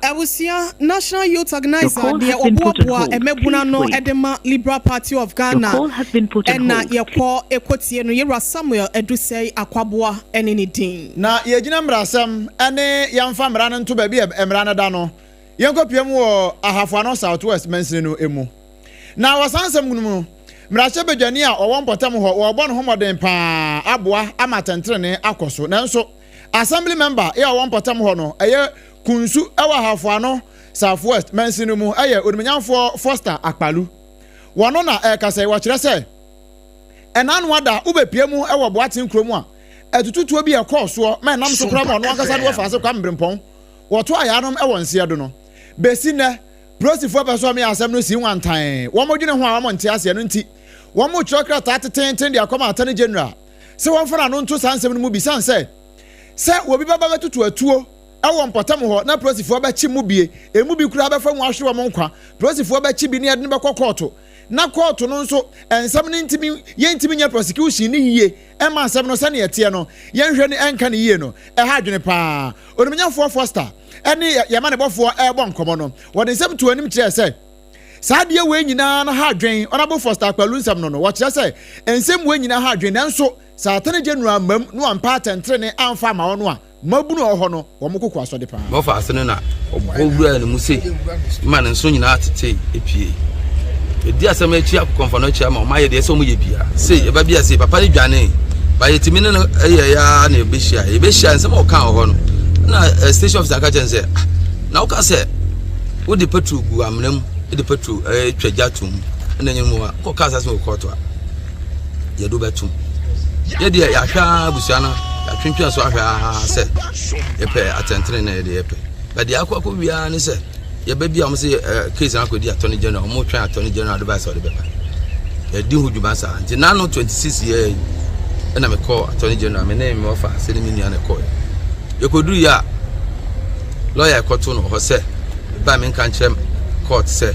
Abusua, National Youth Organiser deɛ ɔboaboa mmabunu ano de ma Liberal Party of Ghana na yɛkɔ kɔtie no, Yɛwura Samuel Adusei Akwaboah ne ne din. Na yɛgyina mmarasɛm ne yɛmfa mmara no nto baabi a mmara no da no, yɛnkɔpia mu wɔ Ahafo Ano South West mansini no mu. Na wɔ saa nsɛm no mu no, mmarahyɛbadwani a ɔwɔ mpɔtam hɔ wɔrebɔ ne ho mmɔden paa aboa ama atɛntrenee akɔ so. Nanso, Assembly member a ɔwɔ mpɔtam hɔ no ɛyɛ Kunsu wɔ Ahafo Ano South West mansini no mu yɛ Onimuonyamfoɔ Foster Akpalu. Wɔno na ɛrekasa yi, wɔkyerɛ sɛ ɛna ano ada wobɛpia mu wɔ Boateng kurom a atututuo bi a ɛkɔɔ soɔ ma ɛnam so koraa ma ɔno ankasa de wɔfaa ase Kwame Brempɔn wɔto ayaanom wɔ nseɛ do no. Bɛsi nnɛ, polisifoɔ pɛ sɛ wɔyɛ asɛm no si nwantan. Wɔdwene ho a wɔnte aseɛ no nti, wɔretwerɛ krataa teteenten de akɔma Attorney General sɛ wɔmfa n'ano nto saa nsɛm no mu bi sane sɛ sɛ obi bɛba bɛtoto atuo wɔ mpɔtam hɔ na polisifoɔ bɛkye mu bie, emu bi koraa bɛfa mu ahwere wɔn nkwa, polisifoɔ bɛkye bi na yɛde no bɛkɔ kɔɔto na kɔɔto no nso nsɛm no ntumi yɛntumi nyɛ prosecution no yie ɛma asɛm no sɛnea ɛteɛ no yɛnhwɛ no ɛnka no yie no ɛha adwene paa. Onimunyamfoɔ Foster ɛne yɛn amanebɔfoɔ ɛrebɔ nkɔmmɔ no wɔde nsɛm too anim kyerɛɛ sɛ Saa adeɛ wei nyinaa no ha adwen, Honourable Foster Akpalu nsɛm no no, wɔkyerɛ sɛ nsɛm wei nyinaa ha adwen nanso sɛ Attorney General ammam na wampɛ atɛntenenee amfa amma wɔn a, mmabunu a wɔwɔ hɔ no, wɔn koko asɔ de paa. Bɔfa ase no na ɔbɔ wuraa ne mu sei ma ne nso nyinaa tetee epiei. Edi asɛm akyi akokɔmfa no akyi ama wɔn ayɛ deɛ ɛsɛ wɔn yɛ bia. Sei ɛba bi a sei papa no dwanee ba yɛtumi ne no yɛ ya na yɛbɛhyia yɛbɛhyia nsɛm a ɔka wɔ hɔ no na eh, station officer ka kyerɛ no sɛ ah, na woka sɛ Wode petrol gu amena mu de petrol twa gya to mu na ɛnyɛ mu a kɔ kaa sase wɔ kɔɔto a yɛde wobɛtom. Yɛ deɛ yɛahwɛ ara abusua no yɛatwentwɛn so ahwɛ ara sɛ yɛpɛ atɛntene na yɛde yɛpɛ. But deɛ akɔ akɔ wie ara ne sɛ yɛba bi a wɔn sɛ case no akɔdi attorney general wɔn twɛn attorney general advice a ɔde bɛba. Yɛdi ho dwuma saa nti n'ano 26 yɛ yi ɛna mekɔɔ attorney general me ne me wɔfa sɛ ne me nua na ɛkɔɔ Yɛkɔdurui a, lɔya kɔtoo no wɔ hɔ sɛ meba menka nkyerɛ court sɛ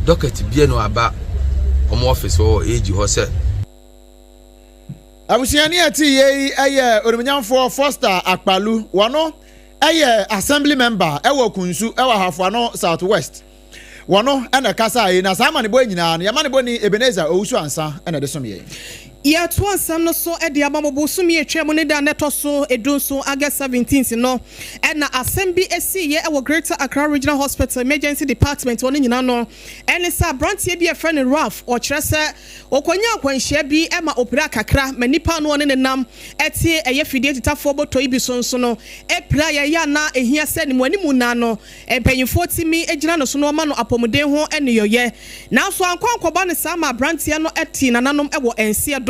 docket bia no aba wɔn office hɔ wɔ AG hɔ sɛ. Abusuani a ɛte yei yɛ Onimunyamfoɔ Foster Akpalu. Wɔno yɛ Assembly Member wɔ Kunsu wɔ Ahafo Ano South West. Wɔno na ɛkasaa yi, na saa amanebɔ yi nyinaa no, yɛn amanebɔni Ebenezer Owusu-Ansah na ɛde som yɛn. Yɛtoa nsɛm no so de ama mo bosome a etwaam no da a na ɛtɔ so dunson, August seventeenth, no na asɛm bi siiɛ wɔ Greater Accra Regional Hospital Emergency Department hɔ no nyinaa no ne sɛ aberanteɛ bi a yɛfrɛ no Ralph ɔkyerɛ sɛ ɔkɔnyaa akwanhyia bi ma ɔpiraa kakra ma nnipa a na ɔne no nam te ɛyɛ fidie titafoɔ bɔtɔ yi bi so nso no piraeɛ ɛyɛ a na ɛhia sɛ animuanimu nna no Mpanyimfoɔ tumi gyina no so na wɔma no apɔmuden ho nneyɔeɛ. Nanso ankɔ ankɔba no saa ma aberanteɛ no tii nananom wɔ nseɛ do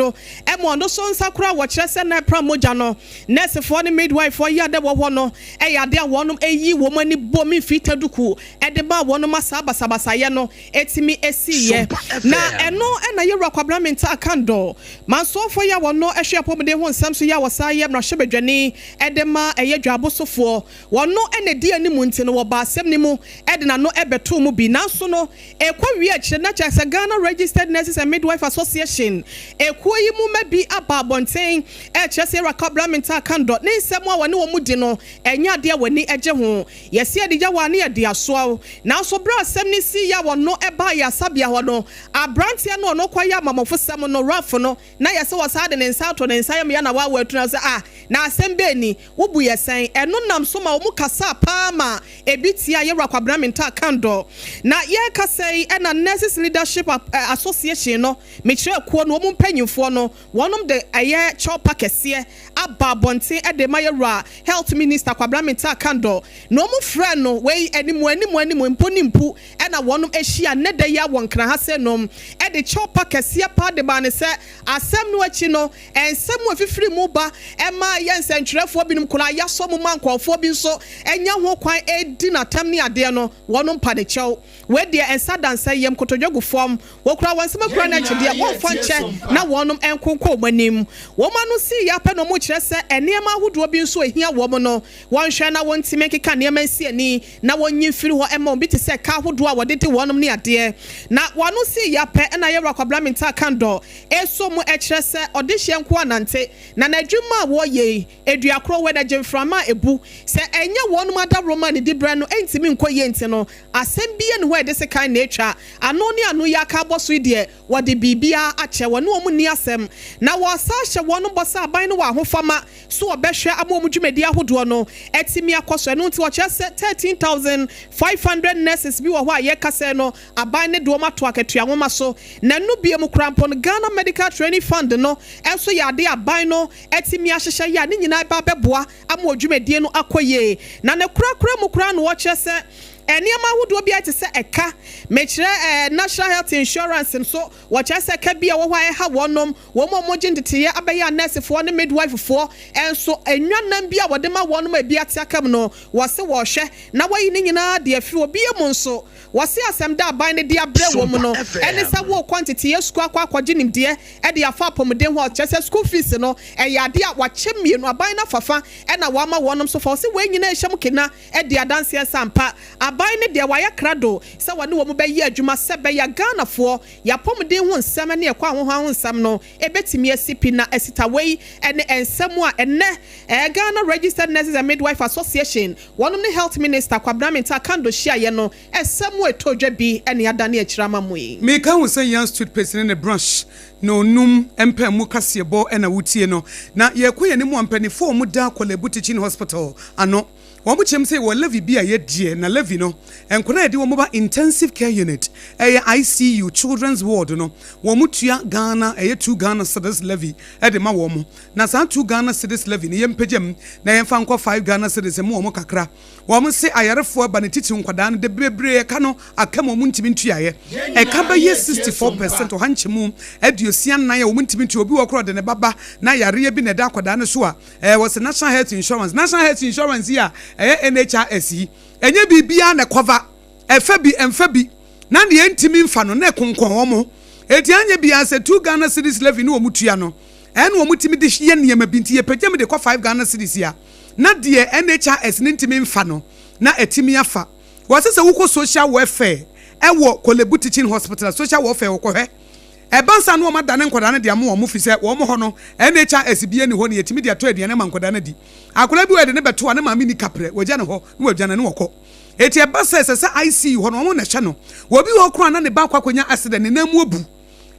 ma ɔno nso nsa koraa wɔkyerɛ sɛ na ɛpra mogya no. Nɛɛsefoɔ ne midwifefoɔ yi a na ɛwɔ hɔ no yɛ adeɛ a wɔnom yi wɔn ani bɔ me mfiri taduku de maa wɔnom ma saa basabasayɛ no tumi siiɛ. Na ɛno na Yɛwura Kwabena Mintah Akandoh, mansoɔfoɔ yi a wɔno hwɛ apɔmuden ho nsɛm so yi a wɔsan yɛ mmarahyɛbadwani de ma ɛyɛ Dwabosofoɔ Wɔno na edi anim nti no wɔbaa asɛm no mu de n'ano bɛtoo mu bi. Nanso no ɛkɔ wie akyire na kyerɛ sɛ Ghana Registered Nurses and Midwife Association ekuo yi mu mma bi aba abɔnten rekyerɛ sɛ Yɛwura Kwabena Mintah Kandor ne nsɛm a wɔne wɔn di no ɛnyɛ adeɛ a wɔn ani gye ho. Yɛse yɛde yaw a ne yɛde asoa wo. Nanso berɛ a asɛm no siiɛ a wɔno baa yɛn asabea hɔ no abranteɛ no a ɔno kɔyɛ amamɔfosɛm no Ralph no na yɛse wɔsan de ne nsa ato ne nsa yam yɛ na wawa atu na sɛ ah na asɛm bɛn ni? Wo bu yɛ sɛn? Ɛno nam so ma wɔn kasaa paa ma ebi tiaa Yɛwura Kwabena Mintah Kandor. Na yɛrekasa yi na Nurses Leadership Association no, mekyerɛ kuo no, wɔn mpanyinfoɔ no, wɔnom de ɛyɛ kyɛwpa kɛseɛ aba abɔnten de rema Yɛwura Health Minister Kwabena Mintah Kandor. Na wɔn frɛɛ no wei animu animu animu mpo ne mpu na wɔnom ahyia nnɛ da yi ara wɔ Nkran ha sɛ nom de kyɛwpa kɛseɛ paa de maa no sɛ asɛm no akyi no Nsɛm a ɛfifiri mu ba ma yɛn nsɛntwerɛfoɔ binom koraa yɛasɔ mu ma nkurɔfoɔ bi nso anya ho kwan redi no atɛm ne adeɛ no, wɔnom mpa ne kyɛw. Wei deɛ nsa da nsa yam, kotodwe gu fam. Wɔkura wɔn nsam akura no akyi deɛ, wɔmfa nkyɛ na wɔnom nko nkɔ wɔn anim. Wɔn ano sii yɛ ara pɛ na wɔkyerɛ. wɔkyerɛ sɛ nneɛma ahodoɔ bi nso a ɛhia wɔn no, wɔnhwɛ na wɔntumi nkeka nneɛma nsi ani na wɔnyi mfiri hɔ mma wɔn bi te sɛ ka ahodoɔ a wɔde de wɔnom ne adeɛ. Na wɔn ano sii ya pɛ na Yɛwura Kwabena Mintah Kandor ɛresɔ mu kyerɛ sɛ ɔdehyeɛ nko ara nante na n'adwuma a wɔreyɛ yi, dua korɔ wɔ na gye mframa a ɛbu. Sɛ ɛnyɛ wɔnom adaworoma a ne diberɛ no ntumi nkɔ yie nti no, asɛm biara nni hɔ a ɛde sekan na ɛtwa. Ano ne ano yi aka abɔ so yi deɛ, Wɔde biribiara akyɛ, wɔne wɔn nni asɛm, na wɔresan ahyɛ wɔn bɔ sɛ aban no wɔ ahofama so wɔbɛhwɛ ama wɔn dwumadi ahodoɔ no atumi akɔ so. Ɛno nti wɔkyerɛ sɛ 13,500 nurses bi wɔ hɔ a yɛreka sɛɛ no aban no de wɔn ato akatua nwoma so. Na ɛno bio mu koraa mpo no Ghana Medical Training Fund no nso yɛ adeɛ a aban no atumi ahyehyɛ yɛ a ne nyinaa ba abɛboa ama wɔn dwumadie no akɔ yie. Na ne korakora mu koraa no wɔkyerɛ sɛ Nneɛma ahodoɔ bi ayɛ te sɛ ɛka, mekyerɛ ɛɛ National Health Insurance nso, wɔkyerɛ sɛ ɛka bi a ɛwɔ hɔ a ɛha wɔnom, wɔn a wɔgye nteteeɛ abɛyɛ anɛɛsefoɔ ne midwifefoɔ nso, nnwannam bi a wɔde ma wɔnom a ebi ate aka mu no, wɔse wɔrehwɛ na wɔayi ne nyinaa de afiri obiara mu nso. Wɔse asɛm da aban no de abrɛ wɔn no ne sɛ worekɔ nteteeɛ sukuu akɔ akɔgye nimdeɛ de afa apɔmuden ho a, kyerɛ sɛ school fees no, ɛyɛ adeɛ a wɔakyɛ mmienu, aban no afa fa na wɔama wɔnom nso fa. Wɔse wei nyinaa ɛhyɛ mu kena. adi adanseɛ sɛ ampa aban no deɛ wayɛ krado sɛ wɔne wɔn bɛyɛ adwuma sɛ ɛbɛyɛ a Ghanafoɔ y'apɔmuden ho nsɛm ne ɛkwan ahohoa ho nsɛm no ɛbɛtumi asi pi. Na asita wei ne nsɛm a ɛnnɛ Ghana Registered Nurses and Midwife Association wɔnom ne Health Minister Kwabena Mintah Akandoh hyiaeɛ no nsɛm a ɛtɔ dwa bi ne adane akyire ama mo yi. Meka wo sɛ Yans toothpaste ne ne brush na onum mpaamu kaseɛbɔ na wotie no. Na yɛkɔ yɛn anim a mpaninfoɔ a wɔda Korle-Bu Teaching Hospital ano. Wɔn kyerɛm sɛ yɛwɔ levy bi a yɛgyeɛ na levy no nkwadaa a yɛde wɔn ba intensive care unit ɛyɛ ICU children's ward no wɔn tua Ghana ɛyɛ 2 Ghana cedis levy de ma wɔn na saa 2 Ghana cedis levy no yɛmpagya mu na yɛmfa nkɔ 5 Ghana cedis mma wɔn kakra. Wɔn se ayarefoɔ ba ne titiriw nkwadaa no de bebree ɛka no aka mu wɔn ntumi ntuaeɛ ɛka bɛyɛ 64% ɔha nkyɛmu 64 a wɔn ntumi ntua obi wɔ hɔ koraa ɔde ne ba ba na yareɛ bi na ɛda akwadaa no so a Ɛɛ wɔse National Health Insurance, National Health Insurance yi a ɛyɛ NHIS yi, ɛnyɛ biribiara na ɛkɔva, ɛfa bi, ɛmfa bi, na deɛ ɛntumi mfa no na ɛkonkɔn wɔn. Enti anyɛ biara sɛ 2 Ghana cedis levy ne wɔn tua no, ɛna wɔn tumi de yɛ nneɛma bi, nti yɛpagya mu de kɔ 5 Ghana cedis a, na deɛ NHIS no ntumi mfa no, na atumi afa. Wɔse sɛ wokɔ social welfare ɛwɔ Korle-Bu Teaching Hospital a, social welfare wɔkɔhwɛ. Ɛba saa na wɔadane nkwadaa no de ama wɔn firi sɛ wɔn hɔ no NHIS biara nni hɔ na yɛtumi de atɔ aduane ama nkwadaa no adi. Akwadaa bi wɔ hɔ yɛde no bɛto a ne maame nni kaprɛ, wɔagya no hɔ na wadwane na wakɔ. Enti ɛba sɛ ɛsɛ sɛ ICU hɔ no wɔn na ɛhwɛ no. Obi wɔ hɔ koraa na ne ba akɔ akɔnya accident ne nan mu abu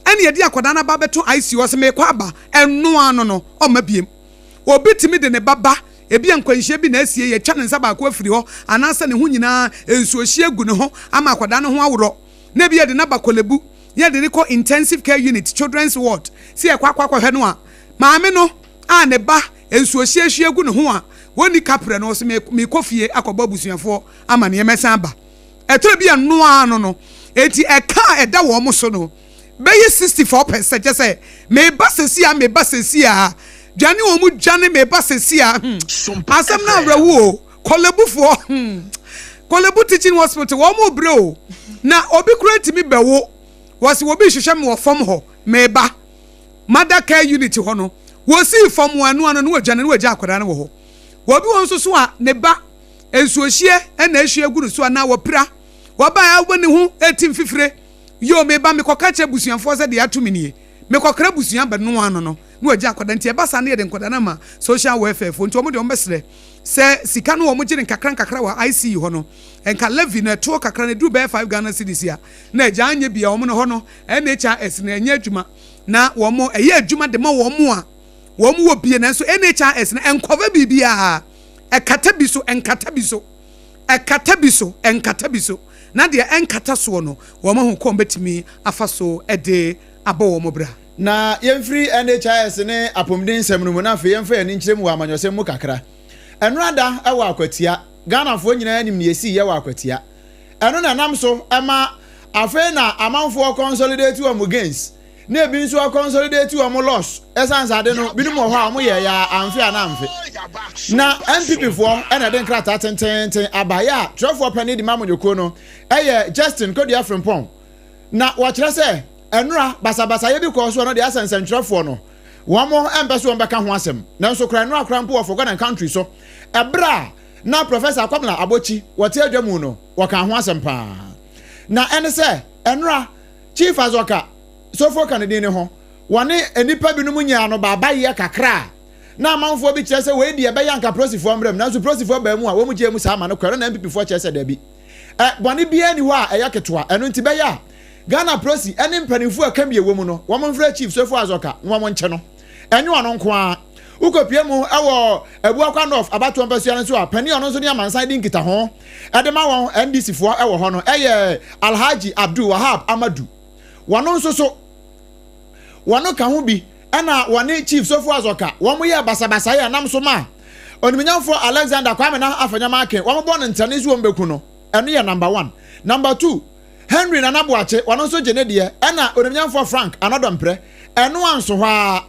ɛna yɛde akwadaa no aba abɛto ICU ɔse merekɔ aba, ɛno ara no no ɔmma biem. Obi tumi de ne ba ba, ebia nkwanhyia bi na asie, yɛatwa ne nsa baako afiri hɔ anaasɛ ne ho nyinaa nsuohyeɛ agu ne ho ama akwadaa no ho aworɔ na ebia yɛde no aba Korle-Bu na yɛde no kɔ intensive care unit, children's ward, sɛ yɛkɔ akɔ akɔhwɛ no a, maame no a ne ba nsuohyeɛ ahwie agu ne ho a wɔnni kaprɛ no, ɔse mekɔ fie akɔbɔ abusuafoɔ amaneɛ mɛsan aba. Ɛtɔrɔ bi a ɛno ara no no, enti ɛka a ɛda wɔn so no bɛyɛ 64 percent, kyɛ sɛ meba sɛsi a meba sɛsi a, dwane wɔn dwane meba sɛsi a, hmm, asɛm no awerɛho o. Korlebufoɔ hmm Korlebu teaching hospital wɔn mo brɛ o na obi kura ntumi bɛwo wɔsi obi hwehwɛ me wɔ fam hɔ meba mother care unit hɔ no wɔsii fam wɔn ano ano no wɔdwane no wɔgya akwadaa no wɔ hɔ wɔbi wɔn nso so a ne ba nsuohyeɛ ɛna ahwie agu no so anaa wɔpira wɔba a wɔn ne ho eti mfifire yoo meba mekɔka kyerɛ busuafoɔ sɛ deɛ ato me nie mekɔkra busua bɛnoa ano no na wɔgya akwadaa nti ɛba saa no yɛde nkwadaa no ama social welfare foɔ nti wɔn deɛ wɔn bɛsrɛ Sɛ sika no wɔn gye no nkakra nkakra wɔ ICU hɔ no, nka levy no ɛtoɔ kakra no ɛduru bɛyɛ 5 Ghana cedis a, na agya anyɛ bi a wɔn no hɔ no NHIS no ɛnyɛ adwuma na wɔn ɛyɛ adwuma de ma wɔn a wɔn wɔ bie nanso NHIS no ɛnkɔva biribiara, ɛkata bi so ɛnkata bi so ɛkata bi so ɛnkata bi so na deɛ ɛnkata soɔ no wɔn ahu kɔn bɛtumi afa so de abɔ wɔn bra. Na yɛmfiri NHIS ne apɔmuden nsɛm no mu na afei yɛmfa yɛn ani nkyerɛ mu wɔ amanyɔsɛm mu kakra. Ɛno ada wɔ Akwatia. Ghanafoɔ nyinaa nim nea ɛsiiɛ wɔ Akwatia. Ɛno na ɛnam so ma afei na amanfoɔ consolidate wɔn gains na ebi nso consolidate wɔn loss ɛsiane sɛ ade no binom wɔ hɔ a wɔn yɛ ya amfe a na amfe. Na NPP foɔ ɛna ɛde nkrataa tententen aba yɛ a twerɛfoɔ panin de ma amanyɔkuo no ɛyɛ Justin Kodua Frimpong na wɔkyerɛ sɛ Ɛnora, basabasayɛ bi kɔɔ so a ɛno deɛ asɛ nsɛntwerɛfoɔ no. Wɔn mpɛ sɛ wɔbɛka ho asɛm. Nanso koraa nnora koraa mpo wɔ For God and Country so, ɛberɛ a na Professor Kwabena Abotsi wɔte adwa mu no, wɔkaa ho asɛm paa. Na ɛne sɛ, nnora, Chief Azorka Sofo ka ne din no ho, wɔne nnipa binom nyaa no baabaeɛ kakra a na amanfoɔ bi kyerɛ sɛ wei deɛ ɛbɛyɛ anka Prosifoɔ mmra mu, nanso Prosifoɔ baa mu a wɔn gyee mu saa ma no kɔɛ no na NPP foɔ kyerɛ sɛ dabi. Ɛ, bɔne biara nni hɔ a ɛyɛ ketewa, ɛno nti bɛyɛ a Ghana Prosi ne mpanimfoɔ a ɛka bi ɛwɔ mu no, wɔn mfrɛ Chief Sofo Azorka na wɔn nkye no. Ɛnyɛ ɔno nko ara. Wokɔpue mu wɔ Abuakwa North abatoɔ mpasua no nso a, panin a ɔno nso ne amansan di nkitaho de ma wɔn NDC foɔ wɔ hɔ no yɛ Alhaji Abdul Wahab Amadu. Wɔn nso so, wɔn ka ho bi na wɔne Chief Sofo Azorka wɔn yɛɛ basabasayɛ a ɛnam so maa Onimunyamfoɔ Alexander Kwame Nah Afenyo-Markin wɔn bɔɔ no ntrɛne sɛ wɔn bɛku no. Ɛno yɛ number one. Number two, Henry Nana Boakye, ɔno nso gye ne deɛ, ɛna Onimunyamfoɔ Frank Anɔdɔmprɛ. Ɛno anso hɔ ara,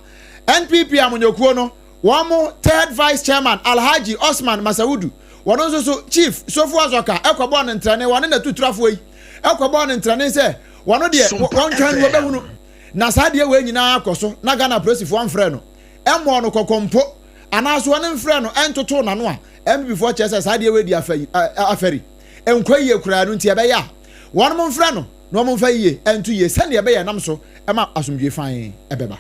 NPP amanyɔkuo no, wɔn third vice chairman Alhaji Osman Masawudu, wɔno nso so Chief Sofo Azorka kɔbɔɔ no ntrɛne, wɔne n'atuturafoɔ yi kɔbɔɔ no ntrɛne sɛ wɔno deɛ wɔntwɛn no wɔbɛhunu. Na saa adeɛ wei nyinaa kɔ so na Ghana apolisifoɔ mfrɛɛ no mmɔɔ no kɔkɔ mpo anaa so wɔn mfrɛɛ no ntotoo n'ano a, NPP foɔ kyerɛ sɛ saa adeɛ wei di afɛri, ɛnkɔ yie koraa, ɛno nti ɛbɛyɛ a wɔn mfrɛ no na wɔn mfa yie nto yie sɛdeɛ ɛbɛyɛ ɛnam so ma asomdwoe fann ɛbɛba.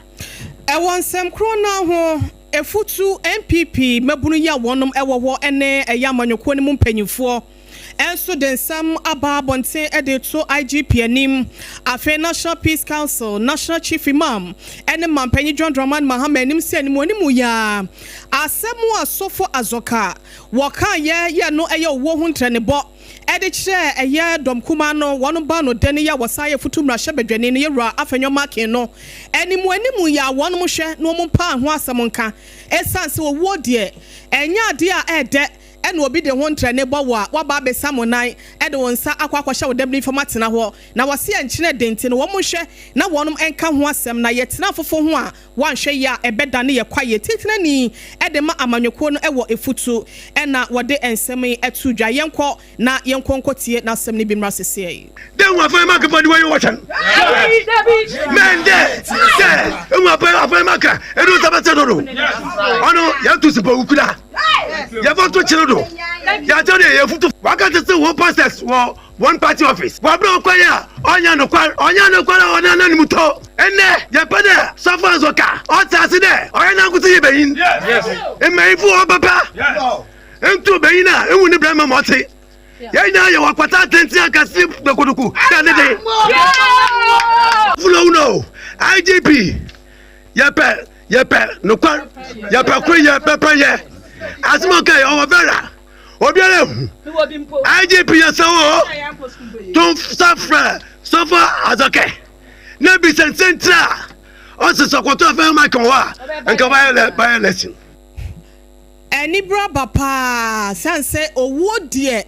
Ɛwɔ nsɛm korɔ no ara ho, Efutu NPP mmabunu yi a wɔnom ɛwɔ hɔ ne ɛyɛ amanyɔkuo no mu mpanyinfoɔ nso de nsɛm aba abɔnten de reto IGP anim. Afei National Peace Council, National Chief Imam ne Mampanyin John Dramani Mahama anim sɛ animuanimu yi ara asɛm a Sofo Azorka wɔkaeɛ yɛ no yɛ owuo ho ntrɛnebɔ de kyerɛɛ ɛyɛ dɔm kumaa no wɔn ba no dɛ no yɛ a wɔsan yɛ futu mmarahyɛbadwani no Yɛwura Afenyo Markin no animuanimu yi a wɔnom hwɛ na wɔn mpaa ho asɛm nka ɛsiane sɛ owuo deɛ ɛnyɛ adeɛ a ɛɛdɛ Ɛna obi de ho ntrɛne bɔ wo a, woaba abɛsam wo nan de wo nsa akɔ akɔhyɛ wo dabeni fam atena hɔ. Na wɔse ɛnkyene den nti no, wɔn nhwɛ na wɔnom nka ho asɛm. Na yɛtena afofo ho a, woanhwɛ yie a ɛbɛdane yɛ kwaeɛ. Titenani de ma amanyɔkuo no wɔ Efutu na wɔde nsɛm yi to dwa. Yɛnkɔ na yɛnkɔ nkɔtie n'asɛm no bi mmra seseɛ. Dɛ hu afɔr ma kɛpɔ de wɔyɛ wɔhwɛn. Mɛn dɛ sɛ ehu afɔr afɔr ma ka edu nsa bɛsɛ do do. Ɔno yɛto sipɔ wukura. Yɛfɔ to kyerɛ do. Yɛakyɛ dɛ yɛfutu. Waka tete wɔn pastors wɔ wɔn party office. Wɔabrɛ ɔkwan a ɔnyɛ nokwar. Ɔnyɛ nokwar a ɔnam n'anom tɔ. Ndɛ yɛpɛ dɛ sɔfo nso ka. Ɔtse ase dɛ ɔyɛ nankotsee yɛ banyin. Mbanyinfo wɔ hɔ papa. Nto banyin a ehu ne brɛ ma ma ɔtse. Yɛn nyinaa yɛwɔ akwata atenten akɛse dokodoko dɛ ne de. Funo IGP yɛpɛ yɛpɛ nokwar yɛpɛ koro yɛ pɛpɛ yɛ asɛm a ɔka yɛ ɔwɔ vera obiara ehu IGP yɛ sɛ wɔ to nsa frɛ sɔfo azɔkɛ na bisa nsɛntire a ɔsɛ sɛ ɔkɔtɔ afɛn ma kɛn hɔ a nka bayɛ lɛsin. Anibere aba paa sane sɛ owuo deɛ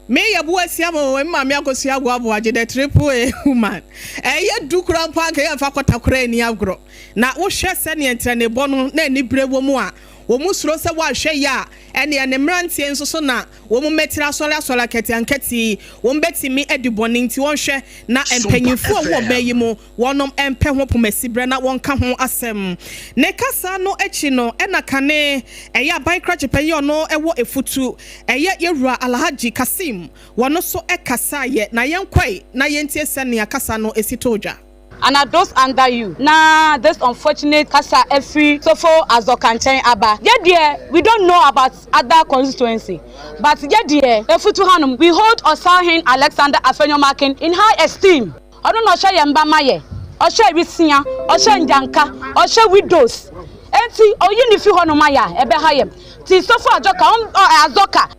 me yɛ bo asia ma me maame akosua agoaboa gye the triple A woman ɛyɛ du koraa mpo anka yɛmfa kɔta koraa ani agorɔ na wohwɛ sɛdeɛ ntrɛnebɔ no na anibere wɔ mu a wɔn suro sɛ woanhwɛ yie a ɛneɛ ne mmeranteɛ nso so na wɔn mmatiri asɔre asɔre akɛteankɛte yi wɔn bɛtumi adi bɔne nti wɔnhwɛ na mpanyinfoɔ a wɔwɔ ɔman yi mu Wɔnom mpɛ ho pomasiberɛ na wɔnka ho asɛm. Ne kasa no akyi no ɛna kane ɛyɛ aban krakye panyin ɔno ɛwɔ Efutu ɛyɛ Yɛwura Alhaji Kassim wɔno so ɛkasaeɛ na yɛnkɔe na yɛntie sɛnea kasa no ɛsi too dwa. Ana those under you na this unfortunate kasa afiri Sofo Azorka nkyɛn aba. Yɛ deɛ we don't know about other constituency but yɛ deɛ Efutu hanom we hold Ɔsaahen Alexander Afenyo-Markin in high esteem. Ɔno na ɔhwɛ yɛn mma ma yɛ, ɔhwɛ awisia, ɔhwɛ ngyanka, ɔhwɛ widows. Enti oyi no fi hɔnom ayɛ a, ɛbɛha yɛn. Nti Sofo Adjoka, ɔn, ɔ, Azɔka.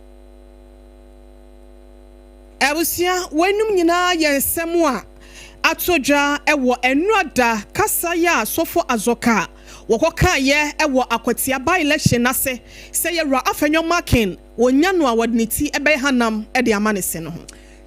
Abusua, weinom nyinaa yɛ nsɛm a atɔ dwa wɔ Ɛnora da kasa yi a Sofo Azɔka wɔkɔkaeɛ wɔ Akwatia by-election no ase sɛ Yɛwura Afenyo Markin wɔnya no a wɔde ne ti bɛyɛ hanam de ama ne se no ho.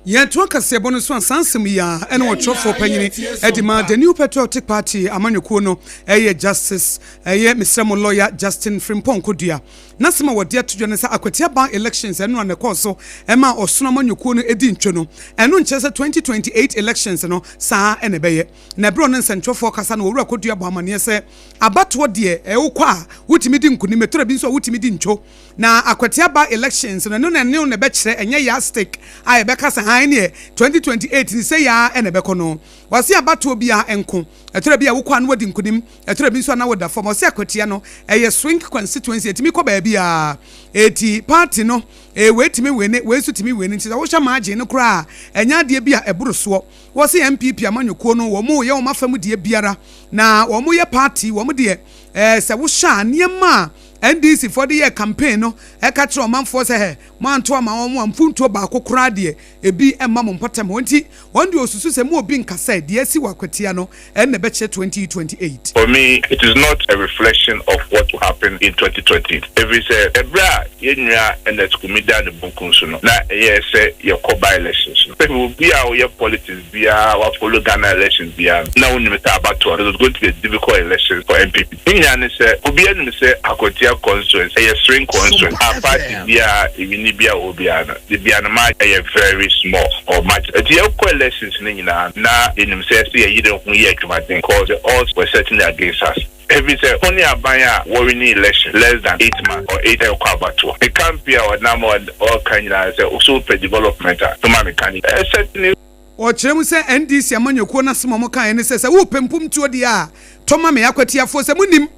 Yɛtoa kaseɛbɔ no so a, saa nsɛm yi ara na ɔtwerɛfoɔ panyini de maa The New Patriotic Party amanyɔkuo no yɛ Justice ɛyɛ mesrɛ mo lɔya Justin Frimpong Kodua. N'asɛm a wɔde ato dwa ne sɛ Akwatia by elections ɛno a na ɛkɔɔ so maa ɔsono amanyɔkuo no di ntwo no, ɛno nkyerɛ sɛ 2028 elections no saa na ɛbɛyɛ. Na ɛberɛ a ɔne nsɛntwerɛfoɔ kasa no Owura Kodua bɔ amaneɛ sɛ abatoɔ deɛ wokɔ a wotumi di nkunim, ɛtɔ da bi nso a wotumi di ntwo. Na Akwatia by elections no ɛno na ɛne na ɛbɛkyerɛ, ɛnyɛ yardstick a yɛbɛka sɛ haa ɛneɛ 2028 no sei ara na ɛbɛkɔ no. Wɔse abatoɔ biara nko, ɛtɔ da bi a wokɔ a na wadi nkunim, ɛtɔ da bi nso a na woda fam. Ɔse Akwatia no ɛyɛ swing constituency, ɛtumi kɔ baabiara. Eti party no eh, wei tumi wini, wei nso tumi wini, nti sɛ wohwɛ margin no koraa a, ɛnyɛ adeɛ bi a ɛboro soɔ. Wɔse NPP amanyɔkuo no wɔn reyɛ wɔn afa mu deɛ biara, na wɔn yɛ party, wɔn deɛ eh, sɛ wohwɛ a nneɛma a NDC foɔ de yɛɛ campaign no ɛka kyerɛ ɔmanfoɔ sɛ hɛ, moanto ama wɔn a mfuntuo baako koraa deɛ ebi mma mo mpɔtam hɔ nti wɔn deɛ ɔsusu sɛ mo obi nka sɛ deɛ asi wɔ Akwatia no ɛno na ɛbɛkyerɛ 2028. For me, it is not a reflection of what will happen in 2020 ɛfiri sɛ ɛberɛ a yɛn nua Ernest Kumi daa ne bonkum so no na ɛyɛɛ sɛ yɛkɔ by elections no. Sɛ obi a ɔyɛ politics biara wa follow Ghana elections biara no na wonim sɛ abatoɔ no it was going to be a difficult election for NPP. Ne nyinaa ne sɛ obiara nim sɛ Akwatia constituency ɛyɛ swing constituency a party biara ewini biara wɔ hɔ biara no da biara no margin ɛyɛ very small or margin. Nti yɛkɔ elections no nyinaa no na yɛnim sɛ ɛsɛ yɛyere ho yɛ adwumaden cause the odds were certainly against us. Ɛfiri sɛ ho ne aban a wɔwini election less than 8 months or 8 ɛrekɔ abatoɔ. Ne campaign a ɔnam ɔreka nyinaa sɛ so wopɛ development a to ma me ka ne certainly. Ɔkyerɛ mu sɛ NDC amanyɔkuo no asɛm a wɔkaeɛ ne sɛ, sɛ worepɛ mpomtuo deɛ a, to ma me. Akwatiafoɔ, sɛ monim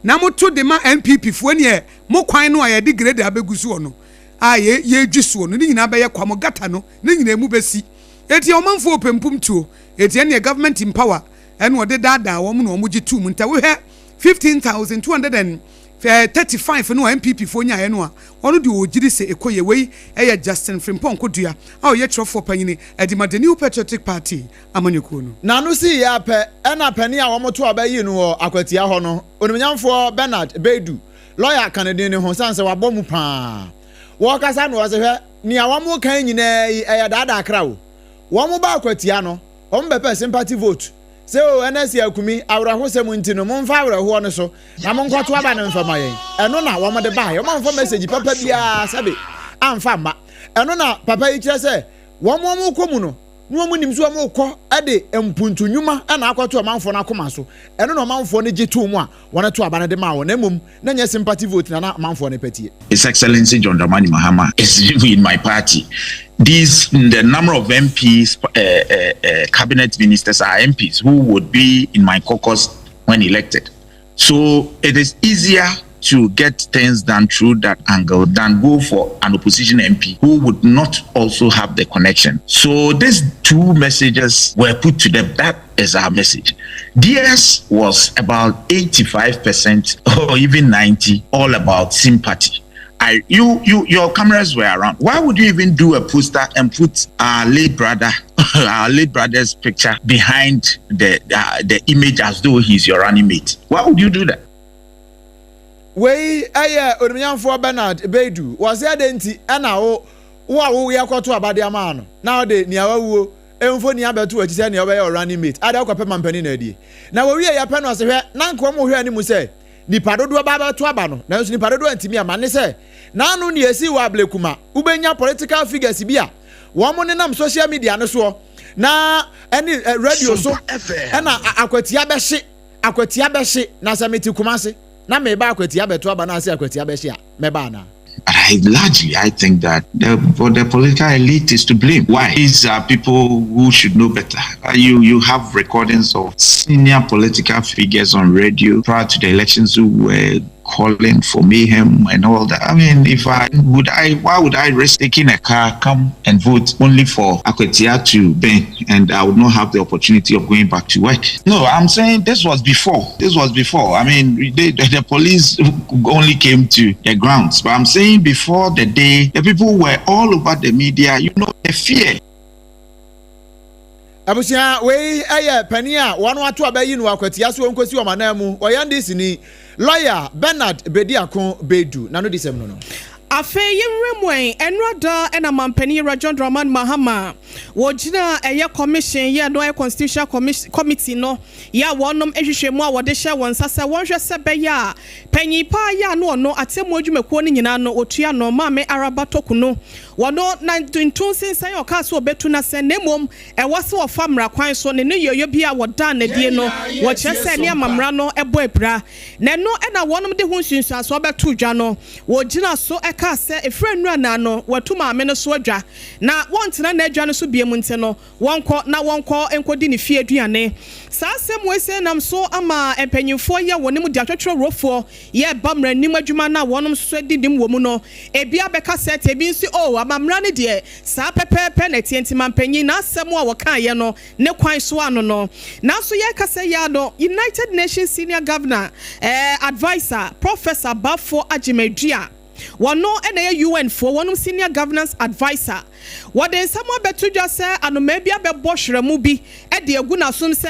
na moto de ma NPP foɔ neɛ mo kwan no a yɛde grader abɛgu soɔ no a yɛredwi soɔ no ne nyinaa bɛyɛ kwa, mo gutter no ne nyinaa mu bɛsi. Enti ɔmanfoɔ repɛ mpomtuo. Enti ɛnneɛ government in power ɛna ɔde daadaa wɔn na wɔgye too mu. Ntɛ wohwɛ 15,235 no a NPP foɔ nyaeɛ no a, ɔno deɛ ɔgyedi sɛ ɛkɔ yie. Wei yɛ Justin Frimpong Kodua a ɔyɛ twerɛfoɔ panyini de ma The New Patriotic Party amanyɔkuo no. N'ano sii yɛ ara pɛ ɛna panin a wɔto aba yii no wɔ Akwatia hɔ no, Onimnyamfoɔ Bernard Beidu, lɔya ka ne din no ho sane sɛ wabɔ mu paa. Wɔrekasa no ɔse hwɛ, nea wɔreka yi nyinaa yi ɛyɛ daadaa kra o. Wɔn ba Akwatia no, wɔn bɛpɛ sympathy vote sɛ o NSC Akumi, awerɛhosɛm nti no momfa awerɛhoɔ no so na monkɔto aba no mfa ma yɛn. Ɛno na wɔn de baeɛ. Wɔn amfa message papa biara sɛbe amfa amma. Ɛno na papa yi kyerɛ sɛ wɔn wɔn rekɔ mu no na wɔn nim sɛ wɔn rekɔ de mpuntu nnwuma na akɔto ɔmanfoɔ no akoma so. Ɛno na ɔmanfoɔ no gye too mu a wɔn to aba no de maa wɔn na mmom na nyɛ sympathy vote na na ɔmanfoɔ no pɛ tie. His Excellency John Dramani Mahama is in my party. These, the number of MPs, cabinet ministers are MPs who would be in my caucus when elected. So it is easier to get things done through that angle than go for an opposition MP who would not also have the connection. So these two messages were put to them. That is our message. DS was about 85% or even 90 all about sympathy. I you you your cameras were around. Why would you even do a poster and put our late brother, our late brother's picture behind the image as though he's your running mate? Why would you do that? Wei yɛ Onimnyamfoɔ Bernard Beidu. Wɔse adɛn nti na wo wo a woyɛ kɔto aba de ama no na wode nea wawuo mfoni abɛto w'akyi sɛ nea ɔbɛyɛ wo running mate? Adɛn wokɔpɛ mampanin na adie? Na wɔwie yɛ pɛ no ɔse hwɛ na nka wɔn hwɛ anim sɛ nipa dodoɔ ba abɛto aba no nanso nipa dodoɔ antumi amma ne sɛ n'ano nea esii wɔ Ablekuma wobɛnya political figures bi a wɔn nenam social media no soɔ na ɛne radio so ɛna akwatia bɛhye akwatia bɛhye na sɛ mete Kumase na meba Akwatia bɛto aba na ase Akwatia bɛhye a mɛba anaa? But I largely I think that the political elite is to blame. Why? These are people who should know better. You have recordings of senior political figures on radio prior to the elections who were calling for mayhem and all that. I mean, if I would, I why would I risk taking a car, come and vote only for Akwatia to burn, and I would not have the opportunity of going back to work? No, I'm saying this was before. This was before. I mean, the police only came to the grounds, but I'm saying before the day, the people were all over the media. The fear. Abusua, wei yɛ panin a wɔn ato aba yi no Akwatia so wɔnkɔsi wɔn anan mu. Ɔyɛ NDC ni, lɔya Bernard Bediako Beidu. N'ano di sɛm no no. Afei yɛnwura mu ɛ, ɛnora da ɛna mampanin Yɛwura John Dramani Mahama wɔgyina ɛyɛ commission yɛ no ɛyɛ Constitutional Committee no yɛ a wɔnom nhwehwɛ mu a wɔde hyɛ wɔn nsa sɛ wɔnhwɛ sɛ bɛyɛ a panyin paa yɛ a no ɔno atemmuo dwumakuo no nyinaa no wɔtua no, Maame Araba Torkornoo, wɔno na nto nsensan a ɔkaa sɛ ɔbɛtu no asɛn, na mmom ɛwɔ sɛ wɔfa mmara kwan so ne ne yɔyɔ bi a wɔdaa n'adie no wɔkyerɛ sɛ ne amammerɛ no bɔ abira. Na ɛno na wɔnom de ho nsunsuansoɔ bɛtoo dwa no, wɔgyina so kaa sɛ ɛfiri nnura naa no wɔatu maame no so adwa na wɔntena n'adwa no so biom nti no wɔnkɔ na wɔnkɔ nkɔdi ne fie aduane. Saa asɛm wei sei nam so ama mpanyinfoɔ yɛ wɔn mu de atwɛtwɛrɛwurofoɔ yɛ ba mmaranim adwuma no a wɔnom nso so adi nim wɔ mu no, ebi abɛka sɛ ɛte, ebi nso oh amammara no deɛ saa pɛpɛɛpɛ na ɛteɛ nti mampanyin n'asɛm a wɔkaeɛ no ne kwan so ano no. Nanso yɛrekasa yi ara no, United Nations Senior Governor eh, Adviser, Professor Baffour Agyemang-Duah, wɔno na ɛyɛ UN foɔ wɔnom Senior Governance Adviser. Wɔde nsɛm abɛto dwa sɛ anomaa bi abɛbɔ hwerɛmo bi de agu n'asom sɛ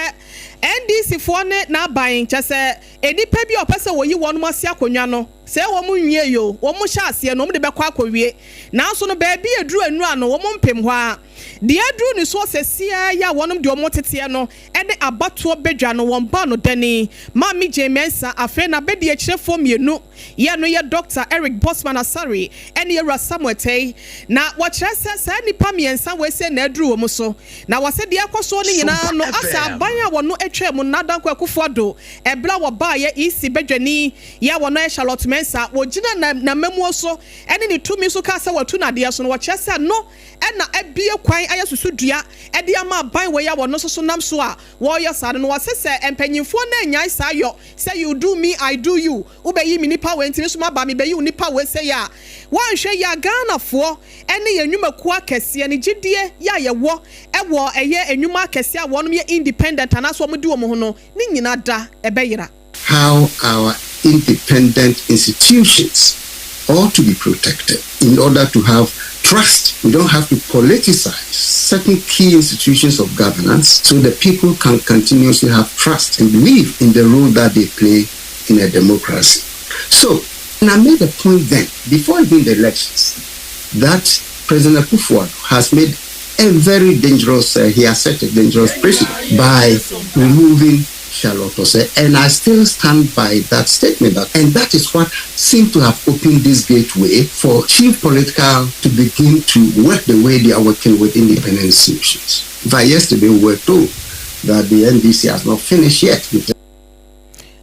NDC foɔ ne n'aban, kyerɛ sɛ nnipa bi a wɔpɛ sɛ wɔyi wɔnom ase akonnwa no, sɛ wɔn nwiei o, wɔn hyɛ aseɛ no wɔn de bɛkɔ akɔwie. Nanso no baabi a ɛduru nnura no wɔn mpem hɔ ara. Deɛ aduru ne soɔ sɛsiaa yi a wɔnom deɛ wɔn teteɛ no ne abatoɔ badwa no wɔn baa no dani. Maame Jane Mensah, afei n'abadiakyirefoɔ mmienu yɛ no yɛ Dɔkta Eric Bossman Asare ne Yɛwura Samuel Tei. Na wɔkyerɛ sɛ saa nnipa mmiɛnsa wei sei na aduru wɔn so. Na wɔse deɛ ɛkɔ soɔ no nyinaa no asɛ aban a wɔno atwaa mu Nana Dankwa Akufo Addo ɛberɛ a wɔbaeɛ EC badwani yɛ a wɔno yɛ Charlotte Mensah wɔgyina n'amammuo so ne ne tumi so kaa sɛ wɔatu no adeɛ so no wɔkyerɛ sɛ no na abue kwan ayɛ susudua de ama aban wei a wɔno nso so nam so a wɔreyɔ saa no. Na wɔse sɛ mpanyinfoɔ no annyae saa yɔ sɛ you do me I do you, wobɛyi me nipa wei nti me nso maba mebɛyi wo nipa wei sei a, woanhwɛ yie a Ghanafoɔ ne yɛn nnwumakuo akɛseɛ no gyidie yɛ a yɛwɔ wɔ ɛyɛ nnwuma akɛseɛ a wɔnom yɛ independent anaasɛ wɔn di wɔn ho no ne nyina da ɛbɛyera. How our independent institutions ought to be protected in order to have trust. We don't have to politicize certain key institutions of governance so the people can continuously have trust and believe in the role that they play in a democracy. So, and I made a point then, before even the elections, that President Akufo has made a very dangerous, he has set a dangerous precedent by removing Charlotte Osei, and I still stand by that statement. And that is what seemed to have opened this gateway for chief political to begin to work the way they are working with independent institutions. In fact, yesterday we were told that the NDC has not finished yet with